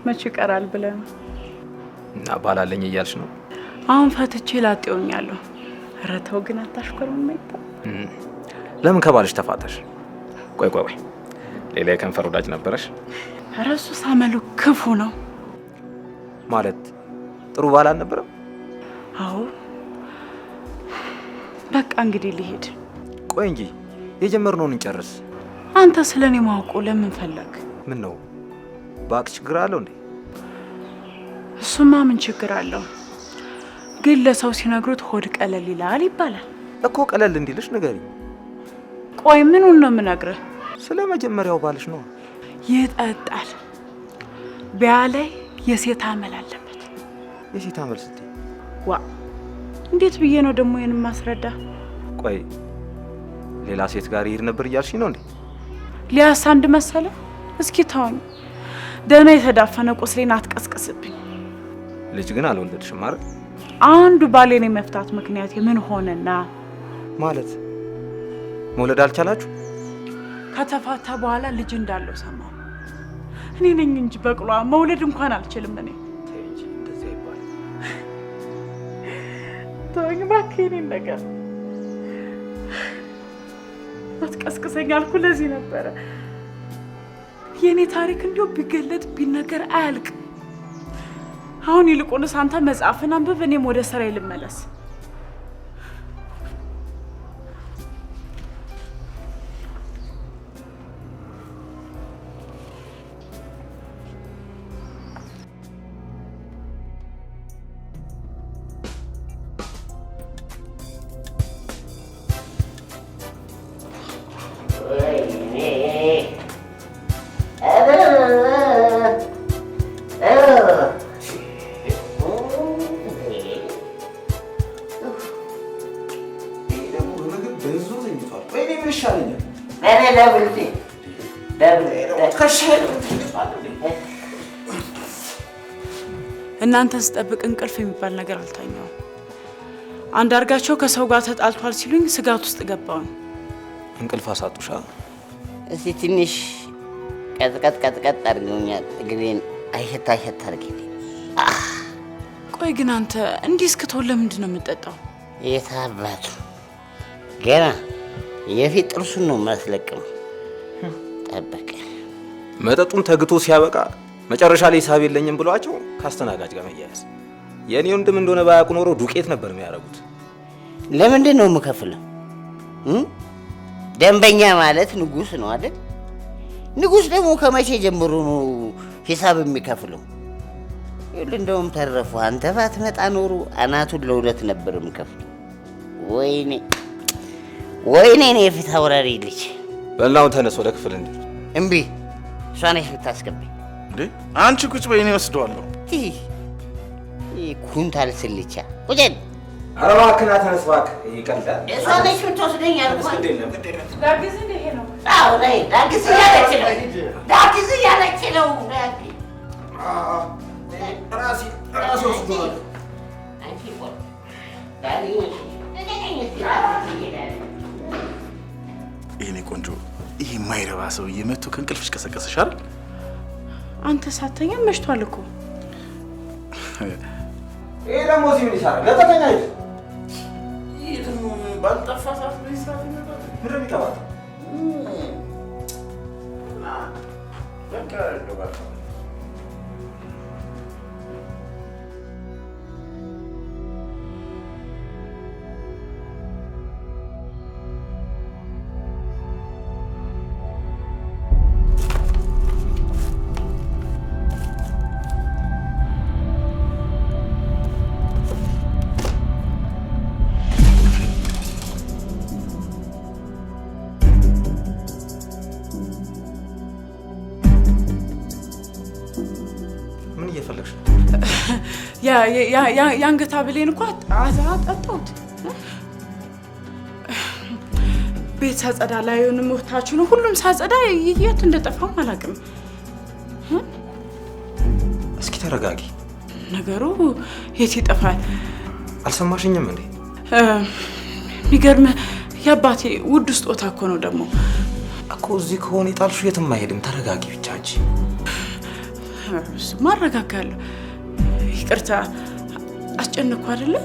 መች ይቀራል ብለህ ነው። እና ባላለኝ እያልሽ ነው? አሁን ፈትቼ ላጤውኛለሁ። ኧረ ተው ግን አታሽኮርመኝ። ለምን ከባልሽ ተፋተሽ? ቆይ ቆይ ቆይ ሌላ የከንፈር ወዳጅ ነበረሽ? ኧረ እሱ ሳመሉ ክፉ ነው። ማለት ጥሩ ባል አልነበረም? አዎ በቃ እንግዲህ ልሄድ። ቆይ እንጂ የጀመርነውን እንጨርስ። አንተ ስለኔ ማወቁ ለምን ፈለግ? ምን ነው ባክ ችግር አለው እንዴ? እሱማ ምን ችግር አለው? ግን ለሰው ሲነግሩት ሆድ ቀለል ይላል ይባላል እኮ። ቀለል እንዲልሽ ንገሪኝ። ቆይ ምኑን ነው የምነግርህ? ስለ መጀመሪያው ባልሽ ነው። ይጠጣል። ቢያ ላይ የሴት አመል አለበት። የሴት አመል ስትይ? ዋ እንዴት ብዬ ነው ደግሞ ይሄን ማስረዳ? ቆይ ሌላ ሴት ጋር ይሄድ ነበር እያልሽኝ ነው እንዴ? ሊያስ አንድ መሰለ። እስኪ ተወኝ፣ ደህና የተዳፈነ ቁስሌን አትቀስቅስብኝ። ልጅ ግን አልወለድሽም አይደል? አንዱ ባሌን የመፍታት ምክንያት የምን ሆነና? ማለት መውለድ አልቻላችሁ? ከተፋታ በኋላ ልጅ እንዳለው ሰማሁ። እኔ ነኝ እንጂ በቅሏ መውለድ እንኳን አልችልም እኔ። ተወኝ እባክህ፣ የእኔን ነገር አትቀስቅሰኝ አልኩህ ለዚህ ነበረ። የእኔ ታሪክ እንዲሁ ቢገለጥ ቢነገር አያልቅም። አሁን ይልቁንስ አንተ መጽሐፍን አንብብ፣ እኔም ወደ ስራዬ ልመለስ። እናንተን ስጠብቅ እንቅልፍ የሚባል ነገር አልተኛሁም። አንዳርጋቸው ከሰው ጋር ተጣልቷል ሲሉኝ ስጋት ውስጥ ገባሁኝ። እንቅልፍ አሳጡሻ? እስቲ ትንሽ ቀጥቀጥ ቀጥቀጥ አድርገውኛል። እግሬን አይሸት አይሸት አድርጌልኝ። ቆይ ግን አንተ እንዲህ እስክትሆን ለምንድን ነው የምትጠጣው? የታባቱ ገና የፊት ጥርሱን ነው የማስለቅመው። ጠበቀ። መጠጡን ተግቶ ሲያበቃ መጨረሻ ላይ ሂሳብ የለኝም ብሏቸው ከአስተናጋጅ ጋር መያያዝ። የእኔ ወንድም እንደሆነ ባያውቁ ኖሮ ዱቄት ነበር የሚያደርጉት። ለምንድን ነው የምከፍለው? ደንበኛ ማለት ንጉስ ነው አይደል? ንጉስ ደግሞ ከመቼ ጀምሮ ነው ሂሳብ የሚከፍለው? ይኸውልህ እንደውም ተረፉ። አንተ ባትመጣ ኖሮ አናቱን ለሁለት ነበር የምከፍለው። ወይኔ ወይኔ፣ እኔ የፊት አውራሪ ልጅ። በላውን ተነስ፣ ወደ ክፍል እንሂድ። እምቢ፣ እሷ ነች የምታስገባኝ። እንዴ አንቺ ቁጭ በይ፣ እኔ እወስደዋለሁ። ይህ ኩንታል ስልቻ ቁጭ። ኧረ እባክህ ና ተነስ እባክህ። ይቀልዳል። እሷ ነች የምትወስደኝ አልኳት። ላግዝ እንደ ይሄ ነው። አዎ ነይ፣ ላግዝ እያለች ነው። ላግዝ እያለች ነው። ራሴ ወስደዋለሁ። አንቺ ቆይ፣ የእኔ ቆንጆ፣ ይሄ የማይረባ ሰውዬ መጥቶ ከእንቅልፍሽ ቀሰቀሰሽ አይደል? አንተ ሳተኛ መሽቷል እኮ። ይሄ ደግሞ እዚህ ምን ይሰራል? ለተኛ ሂድ። ይሄ ደግሞ ባልጠፋ ሰዓት በዚህ ሰዓት ይመጣል። ምንድን ነው የሚጠባት? በቃ እንደው ባልጠፋ። ምን እየፈለግሽ ነው? የአንገት ሐብሌን እኮ አጣሁት። ቤት ሳጸዳ ላዩንም ታችሁን ሁሉም ሳጸዳ የት እንደጠፋም አላውቅም። እስኪ ተረጋጊ። ነገሩ የት ይጠፋል? አልሰማሽኝም እንዴ? የሚገርምህ የአባቴ ውድ ስጦታ እኮ ነው ደግሞ። እኮ እዚህ ከሆነ የጣልሽው የትም አይሄድም። ተረጋጊ ብቻ አንቺ። እሱማ አረጋጋለሁ። ይቅርታ አስጨነቅኩ አይደለ?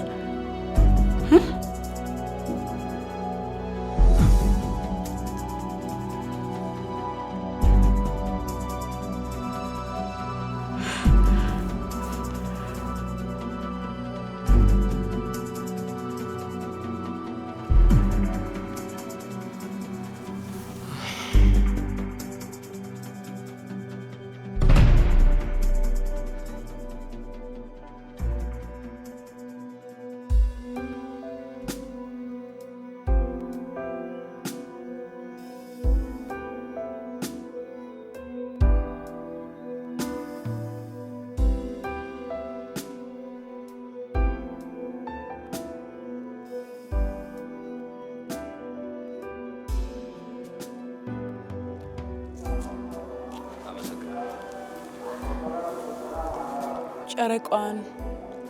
ጨረቃዋን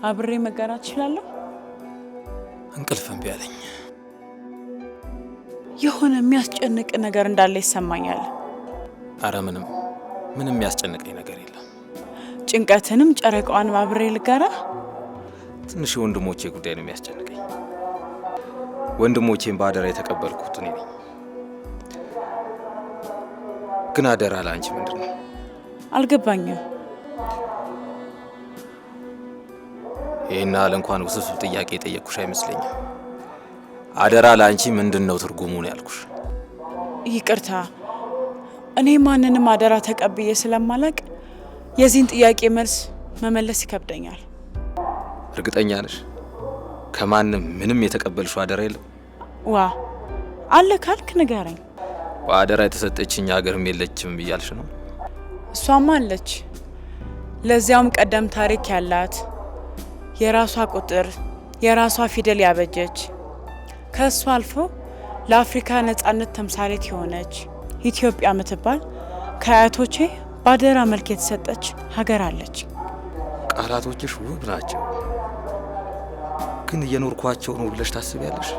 አብሬ መጋራት እችላለሁ? እንቅልፍ እምቢ አለኝ። የሆነ የሚያስጨንቅ ነገር እንዳለ ይሰማኛል። አረ ምንም ምንም የሚያስጨንቀኝ ነገር የለም። ጭንቀትንም ጨረቃዋንም አብሬ ልጋራ? ትንሽ የወንድሞቼ ጉዳይ ነው የሚያስጨንቀኝ። ወንድሞቼን በአደራ የተቀበልኩት እኔ ነኝ። ግን አደራ ለአንቺ ምንድን ነው? አልገባኝም። ይህን ያህል እንኳን ውስብስብ ጥያቄ የጠየቅኩሽ አይመስለኝም። አደራ ለአንቺ ምንድን ነው ትርጉሙ ነው ያልኩሽ። ይቅርታ፣ እኔ ማንንም አደራ ተቀብዬ ስለማላቅ የዚህን ጥያቄ መልስ መመለስ ይከብደኛል። እርግጠኛ ነሽ? ከማንም ምንም የተቀበልሽው አደራ የለም? ዋ አለ ካልክ ንገረኝ። በአደራ የተሰጠችኝ ሀገርም የለችም እያልሽ ነው? እሷማ አለች። ለዚያውም ቀደም ታሪክ ያላት፣ የራሷ ቁጥር የራሷ ፊደል ያበጀች፣ ከእሷ አልፎ ለአፍሪካ ነጻነት ተምሳሌት የሆነች ኢትዮጵያ የምትባል ከአያቶቼ ባደራ መልክ የተሰጠች ሀገር አለች። ቃላቶችሽ ውብ ናቸው፣ ግን እየኖርኳቸው ነው ብለሽ ታስቢያለሽ?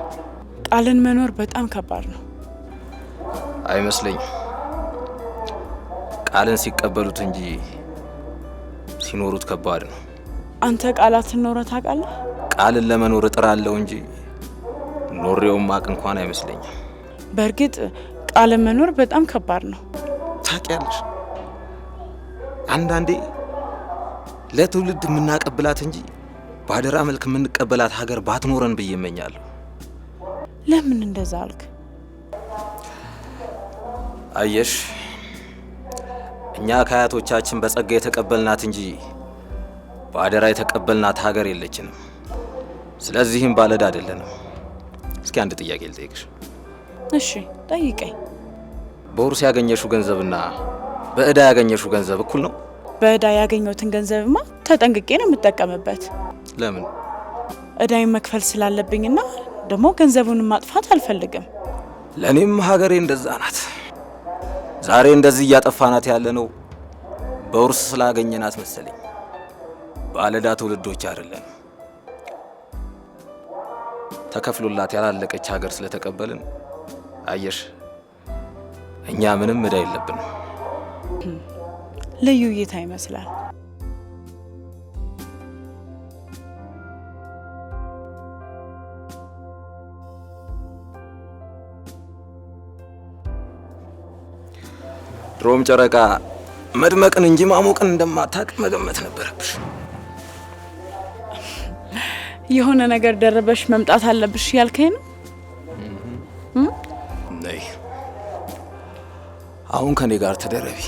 ቃልን መኖር በጣም ከባድ ነው። አይመስለኝም። ቃልን ሲቀበሉት እንጂ ሲኖሩት ከባድ ነው። አንተ ቃላትን ኖረህ ታውቃለህ? ቃልን ለመኖር እጥራለሁ እንጂ ኖሬውም አቅ እንኳን አይመስለኝም። በእርግጥ ቃልን መኖር በጣም ከባድ ነው። ታውቂያለሽ፣ አንዳንዴ ለትውልድ የምናቀብላት እንጂ በአደራ መልክ የምንቀበላት ሀገር ባትኖረን ብዬ እመኛለሁ። ለምን እንደዛ አልክ? አየሽ፣ እኛ ከአያቶቻችን በጸጋ የተቀበልናት እንጂ በአደራ የተቀበልናት ሀገር የለችንም። ስለዚህም ባለዕዳ አይደለንም። እስኪ አንድ ጥያቄ ልጠይቅሽ። እሺ ጠይቀኝ። በውርስ ያገኘሽው ገንዘብና በዕዳ ያገኘሽው ገንዘብ እኩል ነው? በዕዳ ያገኘሁትን ገንዘብማ ተጠንቅቄ ነው የምጠቀምበት። ለምን? ዕዳዬን መክፈል ስላለብኝና ደግሞ ገንዘቡን ማጥፋት አልፈልግም። ለእኔም ሀገሬ እንደዛ ናት። ዛሬ እንደዚህ እያጠፋናት ያለነው በውርስ ስላገኘናት መሰለኝ። ባለዕዳ ትውልዶች አይደለንም። ተከፍሎላት ያላለቀች ሀገር ስለተቀበልን፣ አየሽ፣ እኛ ምንም ዕዳ የለብንም። ልዩ እይታ ይመስላል። ድሮም ጨረቃ መድመቅን እንጂ ማሞቅን እንደማታውቅ መገመት ነበረብሽ። የሆነ ነገር ደርበሽ መምጣት አለብሽ ያልከኝ ነው? ነይ አሁን ከኔ ጋር ተደረቢ።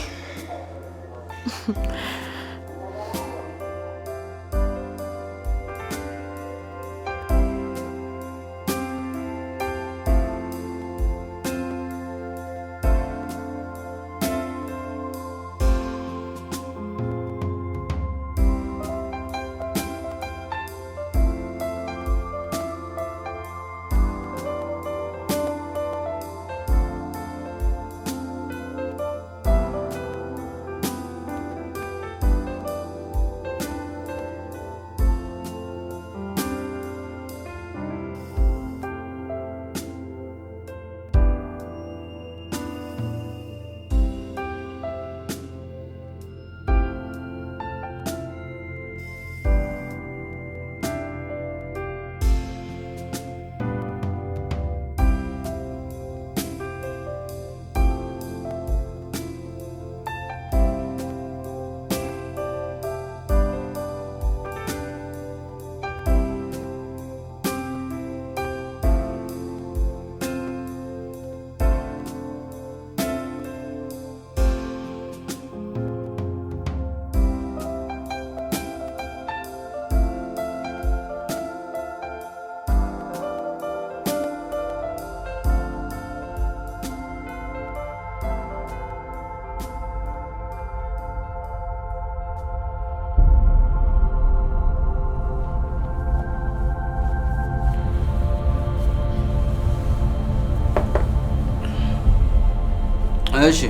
እሺ፣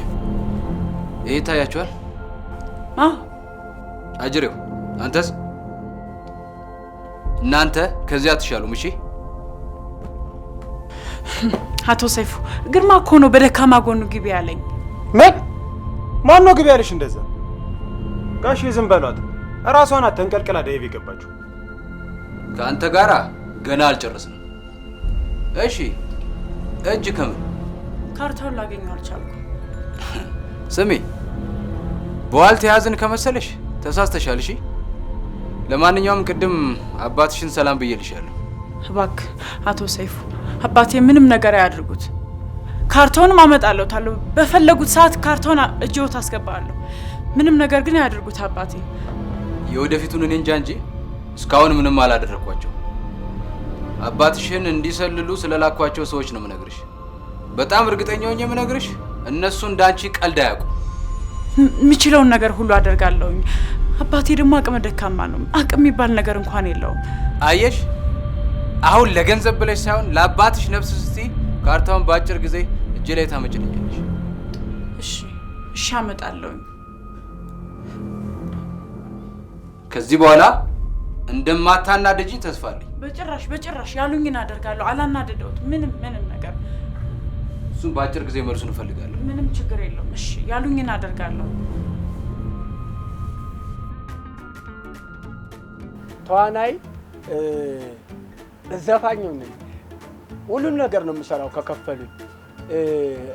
ይሄ ይታያችኋል? አዎ። አጅሬው አንተስ? እናንተ ከዚያ አትሻሉም። እሺ። አቶ ሰይፉ፣ ግርማ እኮ ነው በደካማ ጎኑ ግቢ ያለኝ። ምን? ማን ነው ግቢ ያለሽ? እንደዛ ጋሼ ዝም በሏት። እራሷ ናት ተንቀልቅላ dive የገባችው። ከአንተ ጋራ ገና አልጨረስንም። እሺ፣ እጅ ከምን? ካርታውን ላገኘው አልቻልኩም። ስሚ፣ በዋልት የያዝን ከመሰለሽ ተሳስተሻል። እሺ፣ ለማንኛውም ቅድም አባትሽን ሰላም ብዬልሻለሁ። እባክህ አቶ ሰይፉ፣ አባቴ ምንም ነገር አያድርጉት። ካርታውንም አመጣለታለሁ። በፈለጉት ሰዓት ካርታውን እጅዎት አስገባለሁ። ምንም ነገር ግን አያድርጉት አባቴ። የወደፊቱን እኔ እንጃ እንጂ እስካሁን ምንም አላደረግኳቸው። አባትሽን እንዲሰልሉ ስለላኳቸው ሰዎች ነው የምነግርሽ። በጣም እርግጠኛ ሆኜ የምነግርሽ እነሱ እንዳንቺ ቀልድ አያውቁም። የምችለውን ነገር ሁሉ አደርጋለሁኝ። አባቴ ደግሞ አቅመ ደካማ ነው። አቅም የሚባል ነገር እንኳን የለውም። አየሽ፣ አሁን ለገንዘብ ብለሽ ሳይሆን ለአባትሽ ነፍስ ስትይ ካርታውን በአጭር ጊዜ እጄ ላይ ታመጭልኛለሽ። እሺ፣ እሺ፣ አመጣለሁኝ። ከዚህ በኋላ እንደማታናድጂኝ ተስፋ አለኝ። በጭራሽ በጭራሽ፣ ያሉኝን አደርጋለሁ። አላናደደውት ምንም ምንም ነገር። እሱን በአጭር ጊዜ መልሱን እፈልጋለሁ። ምንም ችግር የለውም። እሺ፣ ያሉኝን አደርጋለሁ። ተዋናይ፣ ዘፋኝ ነኝ። ሁሉም ነገር ነው የምሰራው ከከፈሉኝ።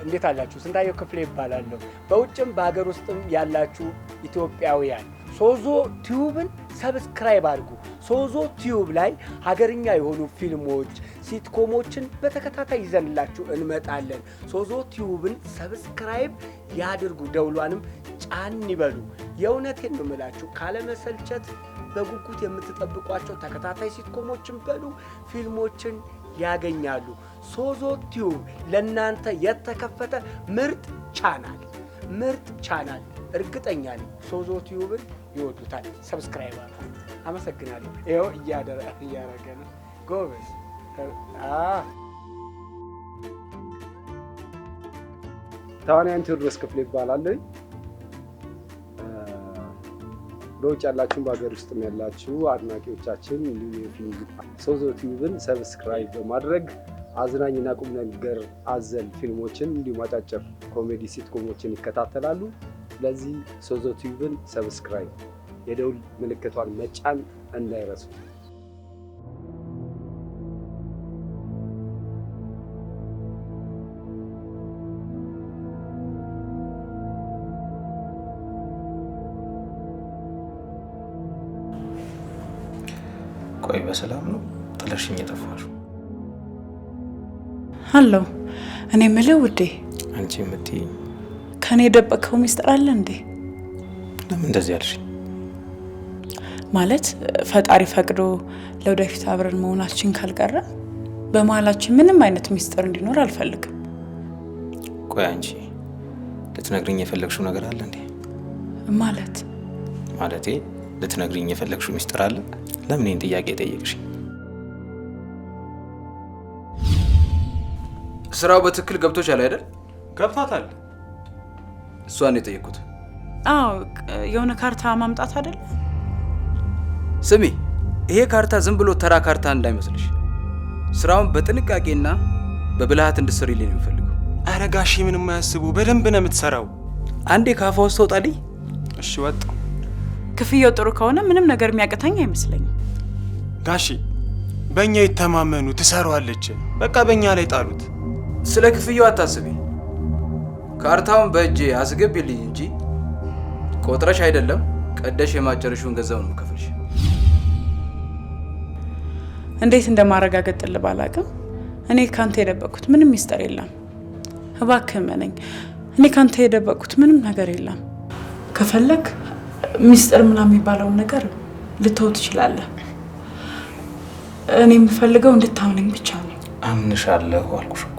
እንዴት አላችሁ? ስንታየሁ ክፍሌ ይባላለሁ። በውጭም በሀገር ውስጥም ያላችሁ ኢትዮጵያውያን ሶዞ ቲዩብን subscribe አድርጉ። ሶዞ ቲዩብ ላይ ሀገርኛ የሆኑ ፊልሞች፣ sitcom ኦችን በተከታታይ ይዘንላችሁ እንመጣለን። ሶዞ ቲዩብን subscribe ያድርጉ፣ ደውሏንም ጫን ይበሉ። የእውነቴን ነው የምላችሁ፣ ካለመሰልቸት በጉጉት የምትጠብቋቸው ተከታታይ sitcom ኦችን በሉ ፊልሞችን ያገኛሉ። ሶዞ ቲዩብ ለእናንተ የተከፈተ ምርጥ ቻናል፣ ምርጥ ቻናል። እርግጠኛ ነኝ ሶዞ ቲዩብን ይወዱታል። Subscribe አድርጉ። አመሰግናለሁ። ይኸው እያደረገ ነው። ጎበዝ። ተዋንያን ቴዎድሮስ ክፍሌ ይባላል። በውጭ ያላችሁም በሀገር ውስጥም ያላችሁ አድናቂዎቻችን እንዲሁም የፊልም ሶዞ ቲዩብን subscribe በማድረግ አዝናኝና ቁም ነገር አዘል ፊልሞችን እንዲሁም አጫጭር ኮሜዲ sitcom ኦችን ይከታተላሉ። ስለዚህ ሶዞ ቲዩብን subscribe፣ የደውል ምልክቷን መጫን እንዳይረሱ። ቆይ በሰላም ነው ጥለሽኝ የጠፋሽው? አለው። እኔ የምልህ ውዴ፣ አንቺ የምትይኝ ከኔ የደበቅከው ሚስጥር አለ እንዴ? ለምን እንደዚህ ያልሽኝ? ማለት ፈጣሪ ፈቅዶ ለወደፊት አብረን መሆናችን ካልቀረ በመሀላችን ምንም አይነት ሚስጥር እንዲኖር አልፈልግም። ቆይ አንቺ ልትነግሪኝ የፈለግሽው ነገር አለ እንዴ? ማለት ማለቴ ልትነግሪኝ የፈለግሽው ሚስጥር አለ? ለምን ይህን ጥያቄ ጠየቅሽኝ? ስራው በትክክል ገብቶሻል አይደል? ገብቷታል። እሷን ነው የጠየቅኩት። አዎ፣ የሆነ ካርታ ማምጣት አይደል? ስሚ፣ ይሄ ካርታ ዝም ብሎ ተራ ካርታ እንዳይመስልሽ። ስራውን በጥንቃቄና በብልሃት እንድትሰሪልኝ ነው የምፈልገው። አረ ጋሼ ምንም አያስቡ፣ በደንብ ነው የምትሰራው። አንዴ ካፋ ውስጥ ተውጣልኝ። እሺ ወጣ። ክፍያው ጥሩ ከሆነ ምንም ነገር የሚያቅተኝ አይመስለኝም። ጋሼ በእኛ ይተማመኑ፣ ትሰራዋለች። በቃ በእኛ ላይ ጣሉት። ስለ ክፍያው አታስቢ። ካርታውን በእጄ አስገቢልኝ እንጂ ቆጥረሽ አይደለም ቀደሽ የማጨረሽውን ገንዘብ ነው የምከፍልሽ። እንዴት እንደማረጋገጥልህ ባላቅም እኔ ካንተ የደበቅኩት ምንም ሚስጥር የለም። እባክህ እመነኝ፣ እኔ ካንተ የደበቅኩት ምንም ነገር የለም። ከፈለክ ሚስጥር ምናምን የሚባለውን ነገር ልተው ትችላለህ። እኔ የምፈልገው እንድታምነኝ ብቻ ነው። አምንሻለሁ አልኩሽ እኮ።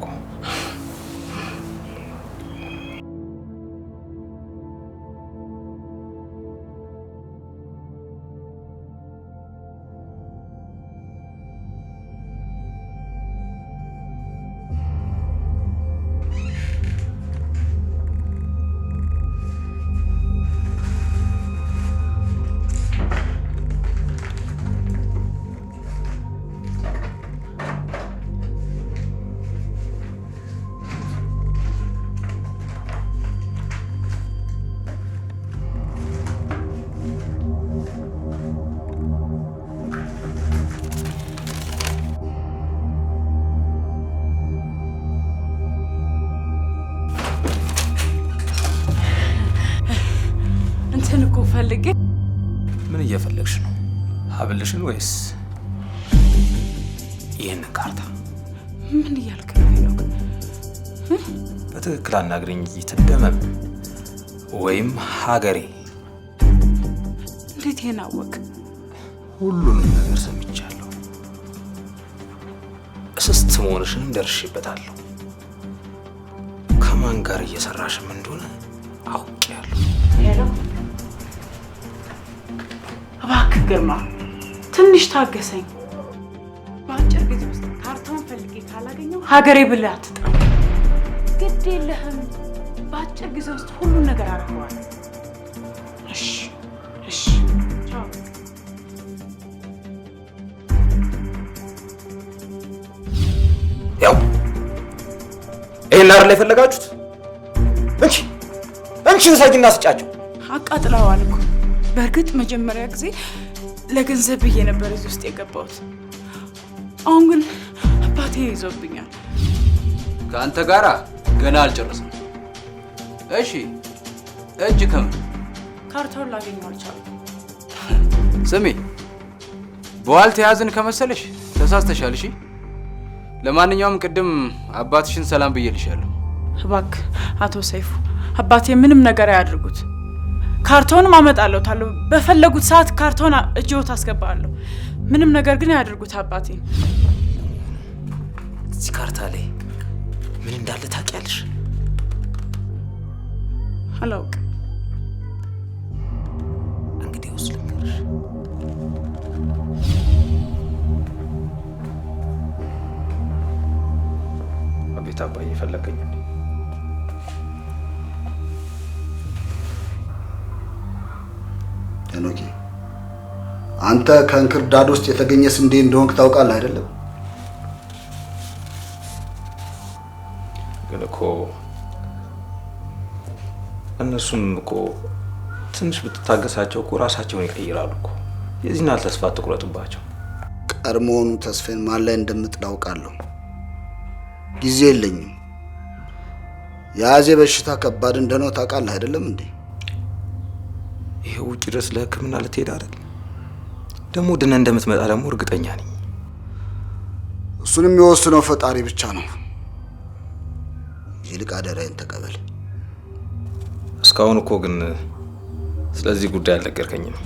እንትን እኮ ፈልጌ። ምን እየፈለግሽ ነው? ሀብልሽን ወይስ ይህንን ካርታ? ምን እያልክ ነው ሄኖክ? በትክክል አናግሪኝ። ትደመም ወይም ሀገሬ። እንዴት ይሄን አወቅ? ሁሉንም ነገር ሰምቻለሁ። እስስት መሆንሽንም ደርሼበታለሁ። ከማን ጋር እየሰራሽም እንደሆነ አውቄያለሁ። Hello፣ እባክህ ግርማ ትንሽ ታገሰኝ። በአጭር ጊዜ ውስጥ ካርታውን ፈልጌ ካላገኘው ሀገሬ ብለህ አትጥራ። ግድ የለህም። በአጭር ጊዜ ውስጥ ሁሉን ነገር አደርገዋለሁ። እሺ፣ እሺ፣ ቻው። ይሄን አይደል የፈለጋችሁት? እንቺ እንቺ ውሰጂና ስጫቸው። አቃጥለዋል እኮ። በእርግጥ መጀመሪያ ጊዜ ለገንዘብ ብዬ ነበር እዚህ ውስጥ የገባሁት። አሁን ግን አባቴ ይዞብኛል። ከአንተ ጋራ ገና አልጨረስንም። እሺ እጅ ከምን ካርታውን ላገኘው አልቻልኩም። ስሚ፣ በዋል ተያዝን ከመሰለሽ ተሳስተሻል። እሺ ለማንኛውም ቅድም አባትሽን ሰላም ብዬልሻለሁ። እባክህ አቶ ሰይፉ አባቴ ምንም ነገር አያድርጉት። ካርታውንም አመጣለሁ። በፈለጉት ሰዓት ካርታውን እጅዎት አስገባለሁ። ምንም ነገር ግን አያድርጉት አባቴ። እዚህ ካርታ ላይ ምን እንዳለ ታውቂያለሽ? አላውቅም። እንግዲህ ውስጥ ልንገርሽ። አቤት አባዬ፣ ፈለገኝ? ሄኖኬ፣ አንተ ከእንክርዳድ ውስጥ የተገኘ ስንዴ እንደሆንክ ታውቃለህ አይደለም? ግን እኮ እነሱም እኮ ትንሽ ብትታገሳቸው እኮ ራሳቸውን ይቀይራሉ እኮ። የዚህን ያህል ተስፋ አትቁረጥባቸው። ቀድሞውኑ ተስፋዬን ማን ላይ እንደምጥል አውቃለሁ። ጊዜ የለኝም። የአዜ በሽታ ከባድ እንደሆነ ታውቃለህ አይደለም እንዴ? ይሄ ውጭ ድረስ ለሕክምና ልትሄድ አይደል? ደግሞ ድነህ እንደምትመጣ ደግሞ እርግጠኛ ነኝ። እሱን የሚወስነው ፈጣሪ ብቻ ነው። ይልቅ አደራዬን ተቀበል። እስካሁን እኮ ግን ስለዚህ ጉዳይ አልነገርከኝም።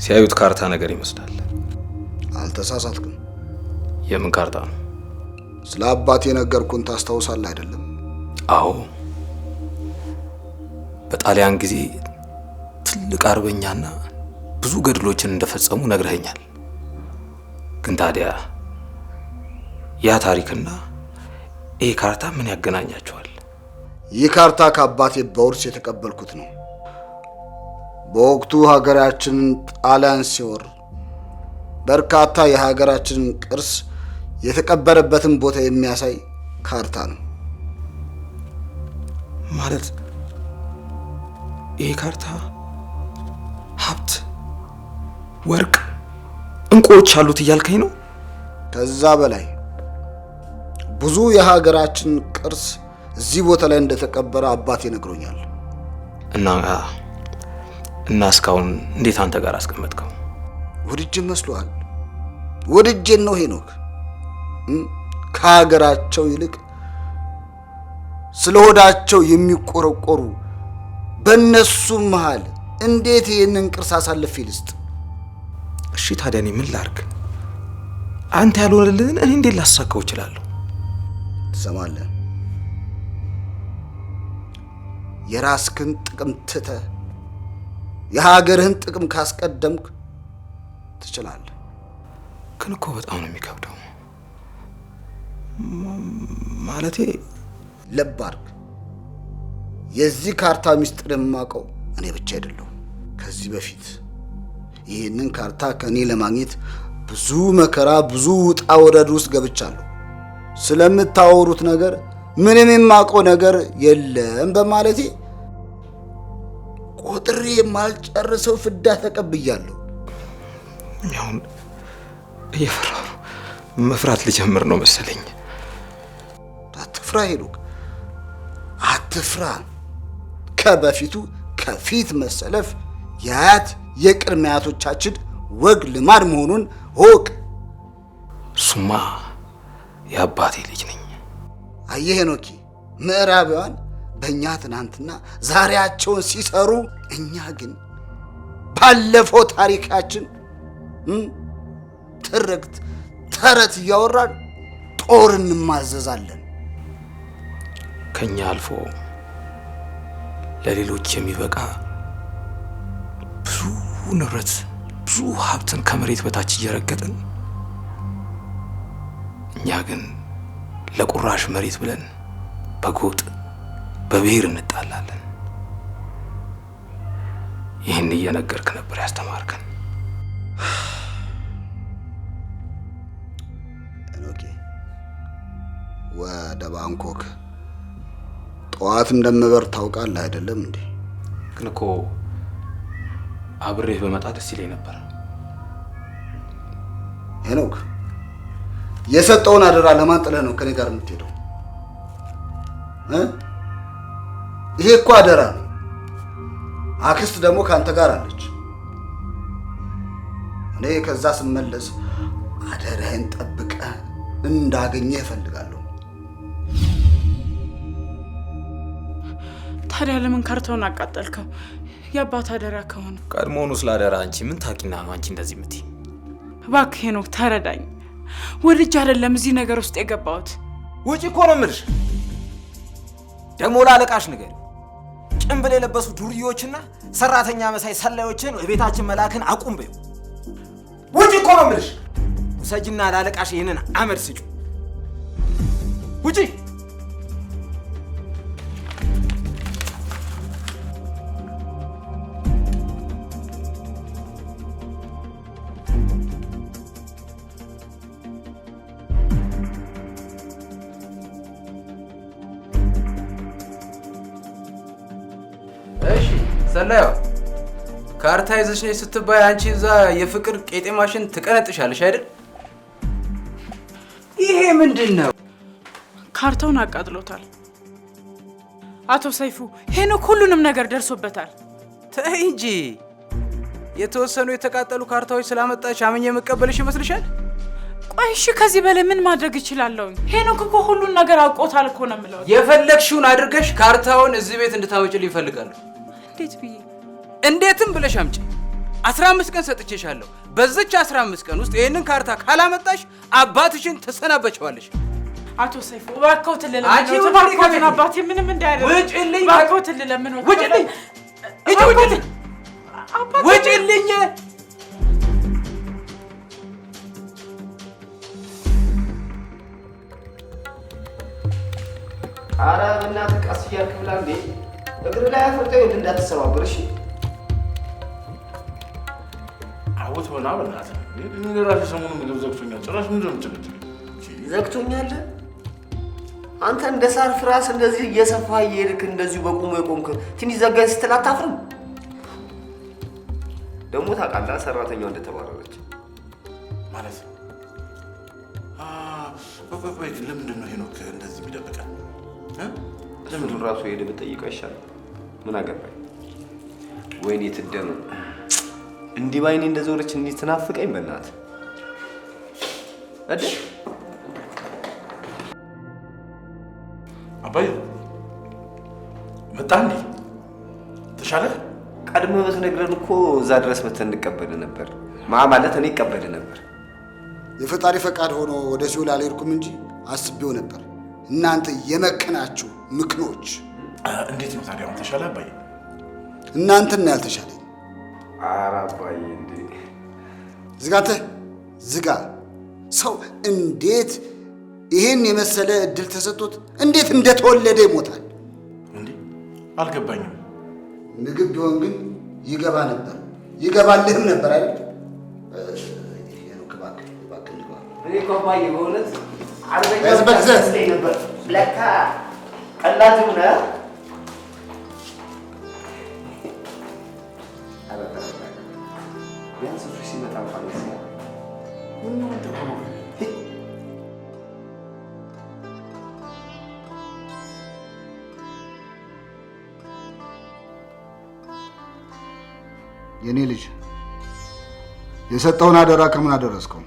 ሲያዩት ካርታ ነገር ይመስላል። አልተሳሳትክም። የምን ካርታ ነው? ስለ አባቴ የነገርኩህን ታስታውሳለህ አይደለም? አዎ፣ በጣሊያን ጊዜ ትልቅ አርበኛና ብዙ ገድሎችን እንደፈጸሙ ነግረኸኛል። ግን ታዲያ ያ ታሪክና ይሄ ካርታ ምን ያገናኛቸዋል? ይህ ካርታ ከአባቴ በውርስ የተቀበልኩት ነው። በወቅቱ ሀገራችንን ጣሊያን ሲወር በርካታ የሀገራችንን ቅርስ የተቀበረበትን ቦታ የሚያሳይ ካርታ ነው። ማለት ይሄ ካርታ ሀብት፣ ወርቅ፣ እንቁዎች አሉት እያልከኝ ነው? ከዛ በላይ ብዙ የሀገራችን ቅርስ እዚህ ቦታ ላይ እንደተቀበረ አባቴ ነግሮኛል። እና እስካሁን እንዴት አንተ ጋር አስቀመጥከው? ወድጄ መስሎሃል? ወድጄ ነው ሄኖክ። ከሀገራቸው ይልቅ ስለሆዳቸው የሚቆረቆሩ በእነሱ መሃል እንዴት ይህንን ቅርስ አሳልፌ ልስጥ? እሺ ታዲያ እኔ ምን ላድርግ? አንተ ያልሆነልህን እኔ እንዴት ላሳካው እችላለሁ? ትሰማለህ? የራስህን ጥቅም ትተህ የሀገርህን ጥቅም ካስቀደምክ ትችላለህ። ግን እኮ በጣም ነው የሚከብደው። ማለቴ ልብ አድርግ። የዚህ ካርታ ሚስጥር የማውቀው እኔ ብቻ አይደለሁም። ከዚህ በፊት ይህንን ካርታ ከእኔ ለማግኘት ብዙ መከራ፣ ብዙ ውጣ ውረድ ውስጥ ገብቻለሁ። ስለምታወሩት ነገር ምንም የማውቀው ነገር የለም በማለቴ ቆጥሬ የማልጨርሰው ፍዳ ተቀብያለሁ። አሁን እየፈራሁ መፍራት ልጀምር ነው መሰለኝ። አትፍራ ሄኖክ፣ አትፍራ። ከበፊቱ ከፊት መሰለፍ የአያት የቅድመ አያቶቻችን ወግ ልማድ መሆኑን እወቅ። እሱማ የአባቴ ልጅ ነኝ። አየህ ሄኖኪ፣ ምዕራባውያን በእኛ ትናንትና ዛሬያቸውን ሲሰሩ፣ እኛ ግን ባለፈው ታሪካችን ትርክት ተረት እያወራን ጦር እንማዘዛለን። ከኛ አልፎ ለሌሎች የሚበቃ ብዙ ንብረት ብዙ ሀብትን ከመሬት በታች እየረገጥን እኛ ግን ለቁራሽ መሬት ብለን በጎጥ በብሔር እንጣላለን። ይህን እየነገርክ ነበር ያስተማርከን። ሄኖኬ፣ ወደ ወደ ባንኮክ ጠዋት እንደምበር ታውቃለህ አይደለም እንዴ? ግን እኮ አብሬህ በመጣ ደስ ይለኝ ነበር። ሄኖክ፣ የሰጠውን አደራ ለማን ጥለህ ነው ከኔ ጋር የምትሄደው? ይሄ እኮ አደራ ነው። አክስት ደግሞ ከአንተ ጋር አለች። እኔ ከዛ ስመለስ አደራህን ጠብቀህ እንዳገኘህ እፈልጋለሁ። ታዲያ ለምን ካርታውን አቃጠልከው? የአባት አደራ ከሆነ ቀድሞውኑ ስለ አደራ አንቺ ምን ታውቂና ነው አንቺ እንደዚህ የምትይ? እባክህ ሄኖክ ተረዳኝ። ወድጄ አይደለም እዚህ ነገር ውስጥ የገባሁት። ውጪ እኮ ነው የምልሽ። ደግሞ ላለቃሽ ንገሪው። ጭንብል የለበሱ ዱርዬዎችና ሰራተኛ መሳይ ሰላዮችን ቤታችን መላክን አቁም በይው። ውጪ እኮ ነው የምልሽ። ውሰጂና ላለቃሽ ይህንን አመድ ስጪው። ውጪ። እሺ ሰላዩ፣ ካርታ ይዘሽ ነይ ስትባይ አንቺ እዛ የፍቅር ቄጤማሽን ትቀነጥሻለሽ አይደል? ይሄ ምንድን ነው? ካርታውን አቃጥሎታል። አቶ ሰይፉ፣ ሄኖክ ሁሉንም ነገር ደርሶበታል። ተይ እንጂ፣ የተወሰኑ የተቃጠሉ ካርታዎች ስላመጣች አምኜ የምቀበልሽ ይመስልሻል? ቆይ እሺ፣ ከዚህ በላይ ምን ማድረግ እችላለሁ? ሄኖክ እኮ ሁሉን ነገር አውቆታል እኮ ነው የምለው። የፈለግሽውን አድርገሽ ካርታውን እዚህ ቤት እንድታመጪልኝ እፈልጋለሁ። እንዴት ብዬ? እንዴትም ብለሽ አምጪ። 15 ቀን ሰጥቼሻለሁ። በዚች 15 ቀን ውስጥ ይሄንን ካርታ ካላመጣሽ አባትሽን ትሰናበችዋለሽ። አቶ ሰይፉ እባክዎትን ልለምነው፣ እባክዎትን አባቴ ምንም እንዳያደርግ። ውጭልኝ! እባክዎትን ልለምነው። ውጭልኝ! ሂጂ ውጭልኝ! ውጭልኝ! ኧረ በእናትህ ቀስ እያልክ ብላ እንዴ! እግር ላይ አፍርጠህ ይኸውልህ እንዳትሰባበር። እሺ አወት ሆና በእናትህ እኔ እራሴ ሰሞኑን ምግብ ዘግቶኛል። ጭራሽ ምንድን ነው የምትጨቀጭቀኝ? ዘግቶኛል? አንተ እንደ ሳር ፍራስ እንደዚህ እየሰፋ እየሄድክ እንደዚሁ በቁሙ የቆምክ ትንሽ ዘጋኝ ስትል አታፍርም? ደግሞ ታውቃለህ ሰራተኛዋ እንደተባረረች ማለት ነው። ቆይ ግን ለምንድን ነው ሄኖክ እንደዚህ የሚደብቀን? ለምንድን ራሱ ሄደህ ብትጠይቀው አይሻልም? ምን አገባኝ? ወይኔ ትደኑ እንዲህ ባይኔ እንደዞረች እንዲህ ትናፍቀኝ በእናትህ አይደል? አባዬ መጣ እንዴ? ተሻለ? ቀድመህ ብትነግረን እኮ እዛ ድረስ መተን እንቀበልህ ነበር። ማለት እኔ እቀበልህ ነበር። የፈጣሪ ፈቃድ ሆኖ ወደ ሲኦል አልሄድኩም እንጂ አስቤው ነበር። እናንተ የመከናችሁ ምክኖች። እንዴት ነው ታዲያ አሁን ተሻለ አባዬ? እናንተን ነው ያልተሻለኝ። ኧረ አባዬ እንዴ! ዝጋ አንተ ዝጋ። ሰው እንዴት ይሄን የመሰለ እድል ተሰጥቶት እንዴት እንደተወለደ ይሞታል? እንዴ አልገባኝም። ምግብ ቢሆን ግን ይገባ ነበር፣ ይገባልህም ነበር አይደል? ሄኖክ እባክህ እባክህ እንግባ። እኔ እኮ አባዬ በእውነት አርበኛ ነበር። ለካ ቀላጅም ነህ። ቢያንስ እሱ ሲመጣ እንኳን የኔ ልጅ የሰጠውን አደራ ከምን አደረስከው?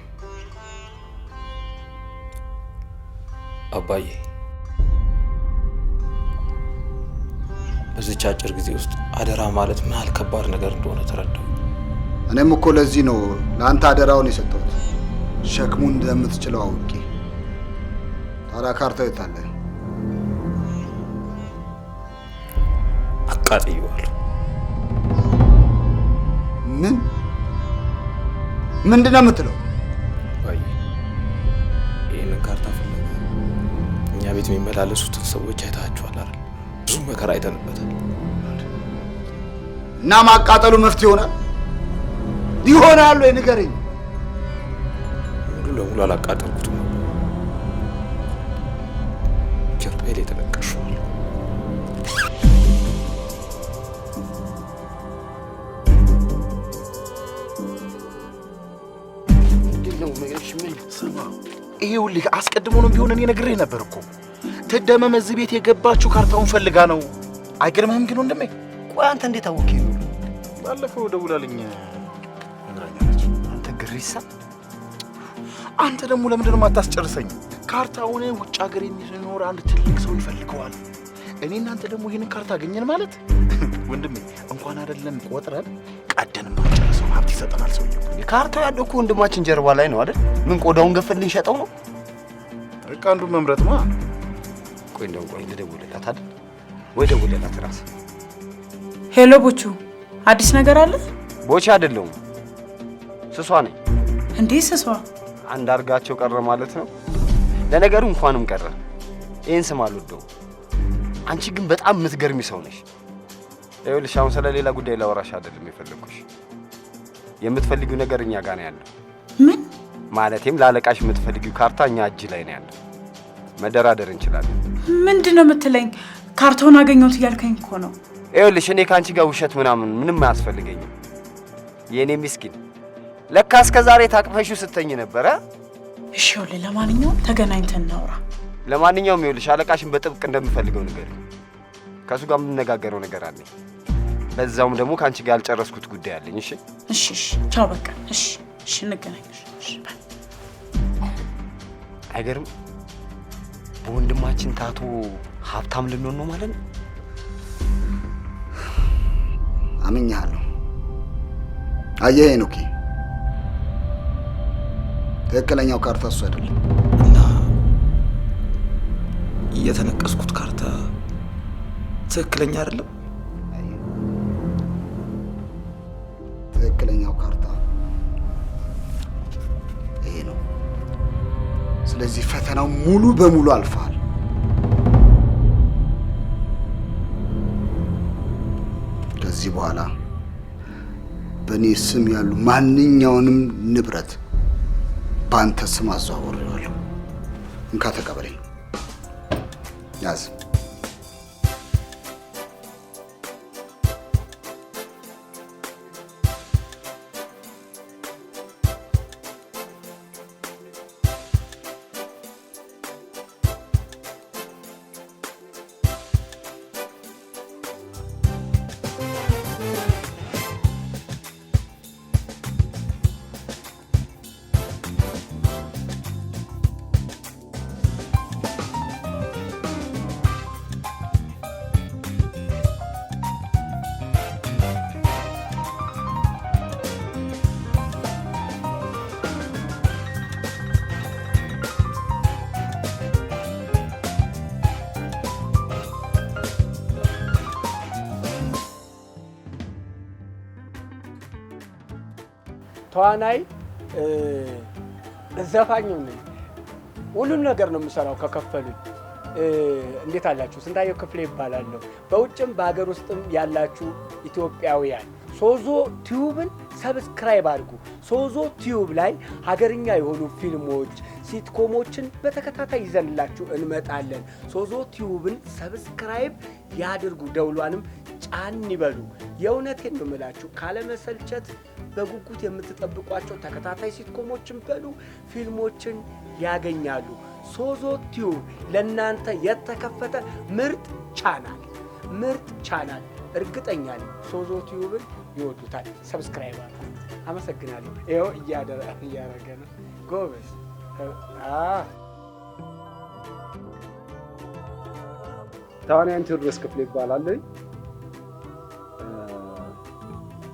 አባዬ በዚች አጭር ጊዜ ውስጥ አደራ ማለት ምን ያህል ከባድ ነገር እንደሆነ ተረዳሁ። እኔም እኮ ለዚህ ነው ለአንተ አደራውን የሰጠሁት፣ ሸክሙን እንደምትችለው አውቄ። ታዲያ ካርታው የት አለ? አቃጥዬዋለሁ። ምን ምንድን ነው የምትለው? አባዬ ይህንን ካርታ ፍለጋ እኛ ቤት የሚመላለሱትን ሰዎች አይታችኋል አይደል? ብዙ መከራ አይተንበታል። እና ማቃጠሉ መፍትሄ ይሆናል ይሆናል ወይ ንገረኝ። ሙሉ ለሙሉ አላቃጠልኩትም ነበር። ላይ ተነቀሽዋል። ስማ፣ ይኸውልህ አስቀድሞ ነው ቢሆን እኔ ነግሬህ ነበር እኮ። ትደመም እዚህ ቤት የገባችው ካርታውን ፈልጋ ነው። አይገርምህም ግን ወንድሜ? ቆይ አንተ እንዴት አወቅህ? ባለፈው ደውላልኝ ነግራኛለች። አንተ ግሪሳ፣ አንተ ደግሞ ለምንድን ነው የማታስጨርሰኝ? ካርታውን ውጭ ሀገር የሚኖር አንድ ትልቅ ሰው ይፈልገዋል። እኔ እናንተ ደግሞ ይህንን ካርታ አገኘን ማለት ወንድሜ እንኳን አይደለም ቆጥረን ቀደንም አንጨርሰው ሀብት ይሰጠናል ሰውየው። ካርታው ያለው እኮ ወንድማችን ጀርባ ላይ ነው አይደል? ምን ቆዳውን ገፈን ልንሸጠው ነው? በቃ አንዱን መምረጥ ነው። ቆይ እንደውም ቆይ ልደውልላት አይደል? ወይ ደውልላት እራስህ። Hello ቦቹ፣ አዲስ ነገር አለ? ቦቼ አይደለሁም፣ ስሷ ነኝ። እንዴ ስሷ? አንዳርጋቸው ቀረ ማለት ነው። ለነገሩ እንኳንም ቀረ። ይሄን ስም አልወደውም። አንቺ ግን በጣም የምትገርሚ ሰው ነሽ። ይኸውልሽ አሁን ስለ ሌላ ጉዳይ ላወራሽ አይደለም የፈለግኩሽ። የምትፈልጊው ነገር እኛ ጋር ነው ያለው። ምን ማለቴም ላለቃሽ የምትፈልጊው ካርታ እኛ እጅ ላይ ነው ያለው። መደራደር እንችላለን። ምንድን ነው የምትለኝ? ካርታውን አገኘሁት እያልከኝ እኮ ነው። ይኸውልሽ እኔ ከአንቺ ጋር ውሸት ምናምን ምንም አያስፈልገኝም። የእኔ ምስኪን ለካ እስከ ዛሬ ታቅፈሽው ስተኝ ነበረ። እሺ ይኸውልህ፣ ለማንኛውም ተገናኝተን እናውራ። ለማንኛውም ይኸውልሽ አለቃሽን በጥብቅ እንደምፈልገው ንገሪው። ከእሱ ጋር የምንነጋገረው ነገር አለኝ። በዛውም ደግሞ ከአንቺ ጋር ያልጨረስኩት ጉዳይ አለኝ። እሺ እሺ እሺ፣ ቻው በቃ። እሺ እሺ፣ እንገናኝ። እሺ። አይገርም? በወንድማችን ታቶ ሀብታም ልንሆን ነው ማለት ነው። አምኜሃለሁ። አየህ ሄኖኬ፣ ትክክለኛው ካርታ እሱ አይደለም። እና የተነቀስኩት ካርታ ትክክለኛ አይደለም። ትክክለኛው ካርታ ይሄ ነው። ስለዚህ ፈተናው ሙሉ በሙሉ አልፈሃል። ከዚህ በኋላ በእኔ ስም ያሉ ማንኛውንም ንብረት በአንተ ስም አዘዋውሬዋለሁ። እንካ ተቀበለኝ። ያዝ። ተዋናይ፣ ዘፋኝም ነኝ። ሁሉን ነገር ነው የምሰራው ከከፈሉኝ። እንዴት አላችሁ? ስንታየሁ ክፍሌ ይባላለሁ። በውጭም በሀገር ውስጥም ያላችሁ ኢትዮጵያውያን ሶዞ ቲዩብን subscribe አድርጉ። ሶዞ ቲዩብ ላይ ሀገርኛ የሆኑ ፊልሞች፣ sitcom ኦችን በተከታታይ ይዘንላችሁ እንመጣለን። ሶዞ ቲዩብን subscribe ያድርጉ፣ ደውሏንም ጫን ይበሉ። የእውነቴን ነው የምላችሁ፣ ካለመሰልቸት በጉጉት የምትጠብቋቸው ተከታታይ sitcom ኦችን በሉ ፊልሞችን ያገኛሉ። ሶዞ ቲዩብ ለእናንተ የተከፈተ ምርጥ ቻናል፣ ምርጥ ቻናል። እርግጠኛ ነኝ ሶዞ ቲዩብን ይወዱታል። Subscribe አድርጉ። አመሰግናለሁ። ይኸው እያደረገ ነው። ጎበዝ። ተዋንያን ቴዎድሮስ ክፍሌ ይባላል።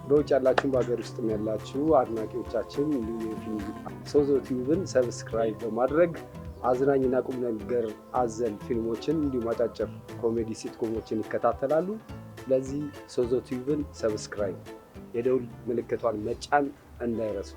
በውጭ ያላችሁም በሀገር ውስጥም ያላችሁ አድናቂዎቻችን እንዲሁም የፊልም ሶዞ ቲዩብን subscribe በማድረግ አዝናኝና ቁም ነገር አዘል ፊልሞችን እንዲሁም አጫጭር ኮሜዲ sitcom ኦችን ይከታተላሉ። ስለዚህ ሶዞ ቲዩብን subscribe፣ የደውል ምልክቷን መጫን እንዳይረሱ።